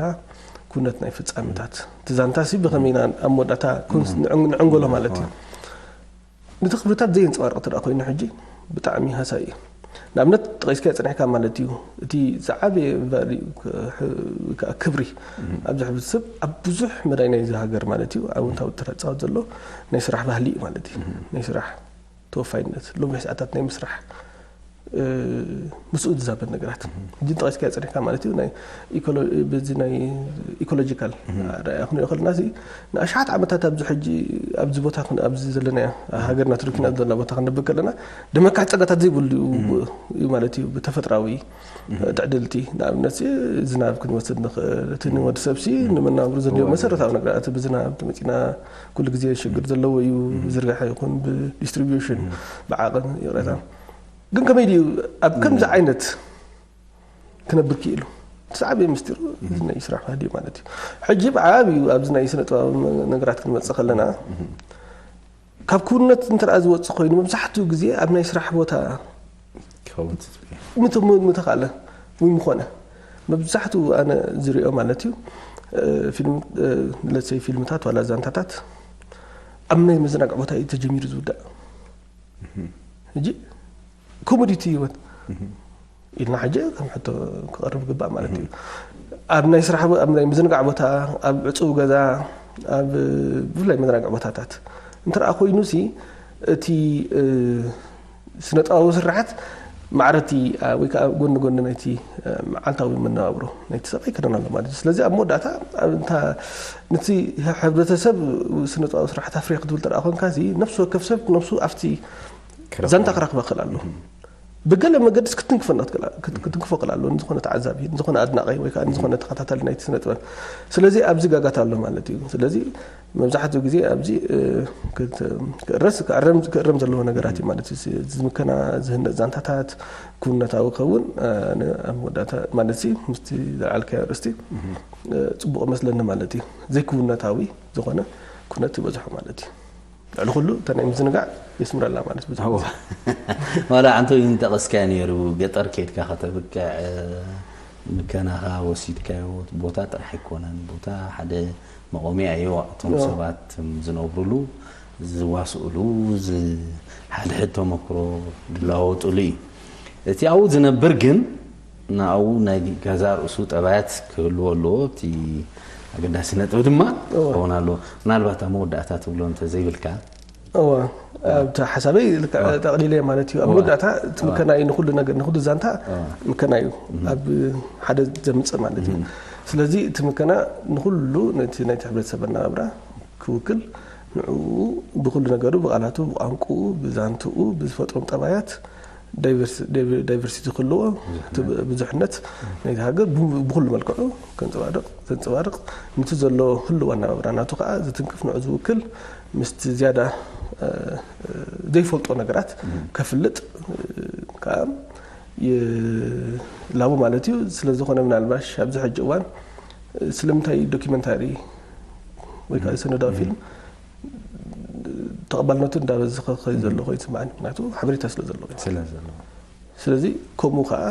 ኩነት ናይ ፍጻመታት። እቲ ዛንታ ሲ ብኸመይ ኢና ኣብ መወዳእታ ኩን-፣ ንዕን-፣ ንዕንገሎ ማለት እዩ። ነቲ ክብርታት ዘየንጸባርቕ እንተ ደኣ ኮይኑ ሕጂ ብጣዕሚ ሃሳይ እዩ። ንኣብነት ጠቒስካዮ ጸኒሕካ ማለት እዩ፣ እቲ ዝዓበየ ቫልዩ ክ-፣ ሕ-፣ ወይ ከኣ ክብሪ ኣብዚ ሕብረተሰብ ኣብ ብዙሕ መዳይ ናይዚ ሃገር ማለት እዩ ኣወንታዊ ተራ ዝጻወት ዘሎ ናይ ስራሕ ባህሊ እዩ ማለት እዩ። ናይ ስራሕ ተወፋይነት፣ ሎሚ ሰዓታት ናይ ምስራሕ፣ እ፣ ምስኡ ዝዛመድ ነገራት። ሕጂ ጠቒስካዮ ጸኒሕካ ማለት እዩ፣ ናይ ኢኮሎ-፣ በዚ ናይ ኢኮሎጂካል ኣረኣእያ ክንሪኦ ከለና፣ እዚ ንኣሽሓት ዓመታት ኣብዚ ሕጂ፣ ኣብዚ ቦታ ክን-፣ ኣብዚ ዘለናዮ ሃገርና ተረኪብና ዘለና ቦታ ክንነብር ከለና፣ ደመካሒ ጸጋታት ዘይብሉ እዩ፣ እዩ ማለት እዩ፣ ብተፈጥራዊ ትዕድልቲ። ንኣብነት፣ ዝናብ ክንወስድ ንኽእል፣ እቲ ንወዲ ሰብሲ ንመነባብሮ ዘድልዮ መሰረታዊ ነገራት፣ ብዝናብ ተመጺና ኩሉ ግዜ ሽግር ዘለዎ እዩ፣ ብዝርጋሐ ይኹን ብዲስትሪቢዩሽን፣ ብዓቐን፣ ይቕሬታ። ግን ከመይ ድዩ ኣብ ከምዚ ዓይነት ክነብር ክኢሉ? እቲ ዝዓበየ ምስጢሩ እዚ ናይ ስራሕ ባህሊ ማለት እዩ። ሕጂ ብዓብዩ ኣብዚ ናይ ስነ ጥበባዊ ነገራት ክንመጽእ ከለና፣ ካብ ክውንነት እንተ ደኣ ዝወጽእ ኮይኑ፣ መብዛሕትኡ ግዜ ኣብ ናይ ስራሕ ቦታ ክኸውን ትጽቢት። ምት-፣ ም-፣ ምተኻእለ ወይ ምኾነ፣ መብዛሕትኡ ኣነ ዝሪኦ ማለት እዩ፣ እ፣ ፊልም-፣ እ፣ let's say ፊልምታት ዋላ ዛንታታት ኣብ ናይ መዘናግዒ ቦታ እዩ ተጀሚሩ ዝውዳእ። ሕጂ ኮሞዲቲ ህይወት ኢልና ሕጂ ከም ሕቶ ክቐርብ ግባእ ማለት እዩ። ኣብ ናይ ስራሕ ቦ-፣ ኣብ ናይ ምዝንጋዕ ቦታ፣ ኣብ ዕጹው ገዛ፣ ኣብ ብፍላይ መዘናግዒ ቦታታት እንተ ደኣ ኮይኑሲ፣ እቲ፣ እ፣ ስነ-ጥበባዊ ስርሓት ማዕረቲ፣ እ፣ ወይ ከኣ ጎኒ ጎኒ ናይቲ፣ እ፣ መዓልታዊ መነባብሮ ናይቲ ሰብ ኣይከደን ኣሎ ማለት እዩ። ስለዚ ኣብ መወዳእታ፣ ኣብ እንታ ነቲ ሕብረተሰብ ስነ-ጥበባዊ ስርሓት ኣፍርየ ክትብል እንተ ደኣ ኮንካሲ፣ ነፍሲ ወከፍ ሰብ ነፍሱ ኣብቲ ክረኽቦ። ዛንታ ክረኽባ ክኽእል ኣለዎ። ብገለ መገድስ ክትንክፈና ክትክእል፣ ክት-፣ ክትንክፎ ክእል ኣለዎ፣ ንዝኾነ ተዓዛቢ፣ ንዝኾነ ኣድናቒ ወይ ከኣ ንዝኾነ ተኸታታሊ ናይቲ ስነ ጥበብ። ስለዚ ኣብዚ ጋጋት ኣሎ ማለት እዩ። ስለዚ መብዛሕትኡ ግዜ ኣብዚ፣ እ፣ ክት-፣ ክእረስ፣ ክእረም፣ ክእረም ዘለዎ ነገራት እዩ ማለት እዩ። እዚ ምከና ዝህነጽ ዛንታታት ክውንነታዊ ክኸውን፣ እ፣ ን-፣ ኣብ መወዳእታ ማለት ሲ ምስቲ ዘልዓልካዮ ኣርእስቲ፣ እ፣ ጽቡቕ መስለኒ ማለት እዩ። ዘይክውንነታዊ ዝኾነ ኩነት ይበዝሖ ማለት እዩ። ልዕሊ ኩሉ እታ ናይ ምዝንጋዕ የስምረላ ማለት ብዙሕ ዋላ ዓንቶ ይንጠቐስካዮ ነይሩ። ገጠር ከይድካ ከተብቅዕ፣ ምከናኻ ወሲድካዮ፣ ቦታ ጥራሕ ኣይኮነን፣ ቦታ ሓደ መቆሚያ እዩ። እቶም ሰባት ዝነብሩሉ፣ ዝዋስኡሉ፣ ሓደ ሕድ ተመክሮ ዝለዋወጡሉ እዩ። እቲ ኣብኡ ዝነብር ግን ንኣኡ ናይ ገዛ ርእሱ ጠባያት ክህልዎ ኣለዎ። እቲ ኣገዳሲ ነጥቢ ድማ ክኸውን ኣለዎ። ምናልባት ኣብ መወዳእታ ትብሎ እንተዘይብልካ እዋ ኣብቲ ሓሳበይ ጠቕሊለ ማለት እዩ። ኣብ መወዳእታ እቲ ምከና እዩ ንኩሉ ነገር፣ ንኩሉ ዛንታ ምከና እዩ ኣብ ሓደ ዘምፅእ ማለት እዩ። ስለዚ እቲ ምከና ንኩሉ ነቲ ናይቲ ሕብረተሰብ ኣነባብራ ክውክል ንዕኡ ብኩሉ ነገሩ፣ ብቓላቱ፣ ብቋንቁኡ፣ ብዛንትኡ፣ ብዝፈጥሮም ጠባያት ዳይቨርሲቲ ክህልዎ፣ ብዙሕነት ናይቲ ሃገር ብኩሉ መልክዑ ከንፀባርቕ ዘንፀባርቕ፣ ነቲ ዘሎ ህልው ኣነባብራ ናቱ ከዓ ዝትንክፍ፣ ንዑ ዝውክል፣ ምስቲ ዝያዳ ዘይፈልጦ ነገራት ከፍልጥ ከዓ ይላቡ ማለት እዩ። ስለዝኾነ ምናልባሽ ኣብዚ ሕጂ እዋን ስለምንታይ ዶኪመንታሪ ወይ ከዓ ሰነዳዊ ፊልም ተቐባልነቱ እንዳበዝኸ ከይ ዘሎ ኮይኑ ይስምዓኒ። ምክንያቱ ሓበሬታ ስለ ዘለዎ እዩ። ስለ ዘለዎ ስለዚ ከምኡ ከዓ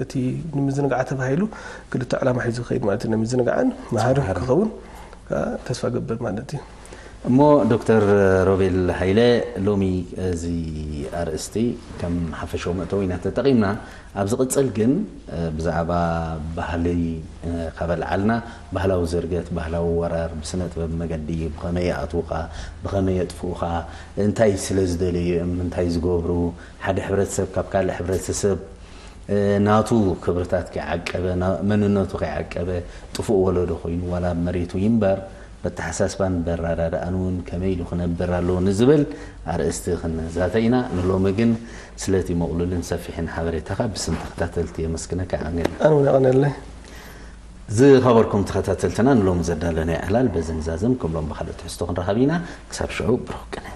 እቲ ንምዝንጋዕ ተባሂሉ ክልተ ዕላማ ሒዙ ክኸይድ ማለት እዩ። ንምዝንጋዕን መሃሪ ክኸውን ከዓ ተስፋ ገብር ማለት እዩ። እሞ ዶክተር ሮቤል ሃይለ፣ ሎሚ እዚ ኣርእስቲ ከም ሓፈሻዊ መእተዊ ኢና ተጠቒምና። ኣብ ዝቕፅል ግን ብዛዕባ ባህሊ ካብ ኣልዓልና፣ ባህላዊ ዝርገት፣ ባህላዊ ወራር ብስነ ጥበብ መገዲ ብኸመይ ይኣትዉኻ፣ ብኸመይ የጥፍኡኻ፣ እንታይ ስለ ዝደለዩ እዮም፣ እንታይ ዝገብሩ፣ ሓደ ሕብረተሰብ ካብ ካልእ ሕብረተሰብ ናቱ ክብርታት ከይዓቀበ፣ መንነቱ ከይዓቀበ፣ ጥፉእ ወለዶ ኮይኑ ዋላ ኣብ መሬቱ ይንበር፣ በተሓሳስባን በረዳድኣን እውን ከመይ ኢሉ ክነብር ኣለዎ ንዝብል ኣርእስቲ ክንዛተ ኢና። ንሎሚ ግን ስለቲ ምቕሉልን ሰፊሕን ሓበሬታኻ ብስም ተኸታተልቲ የመስግነካ። ኣሜን። ኣነ እውን የቐንየለይ። ዝኸበርኩም ተኸታተልትና፣ ንሎሚ ዘዳለናዮ ዕላል በዚ ንዛዝም። ከም ሎም ብኻልእ ትሕዝቶ ክንረኸብ ኢና። ክሳብ ሽዑ ብሩኽ ቅነ።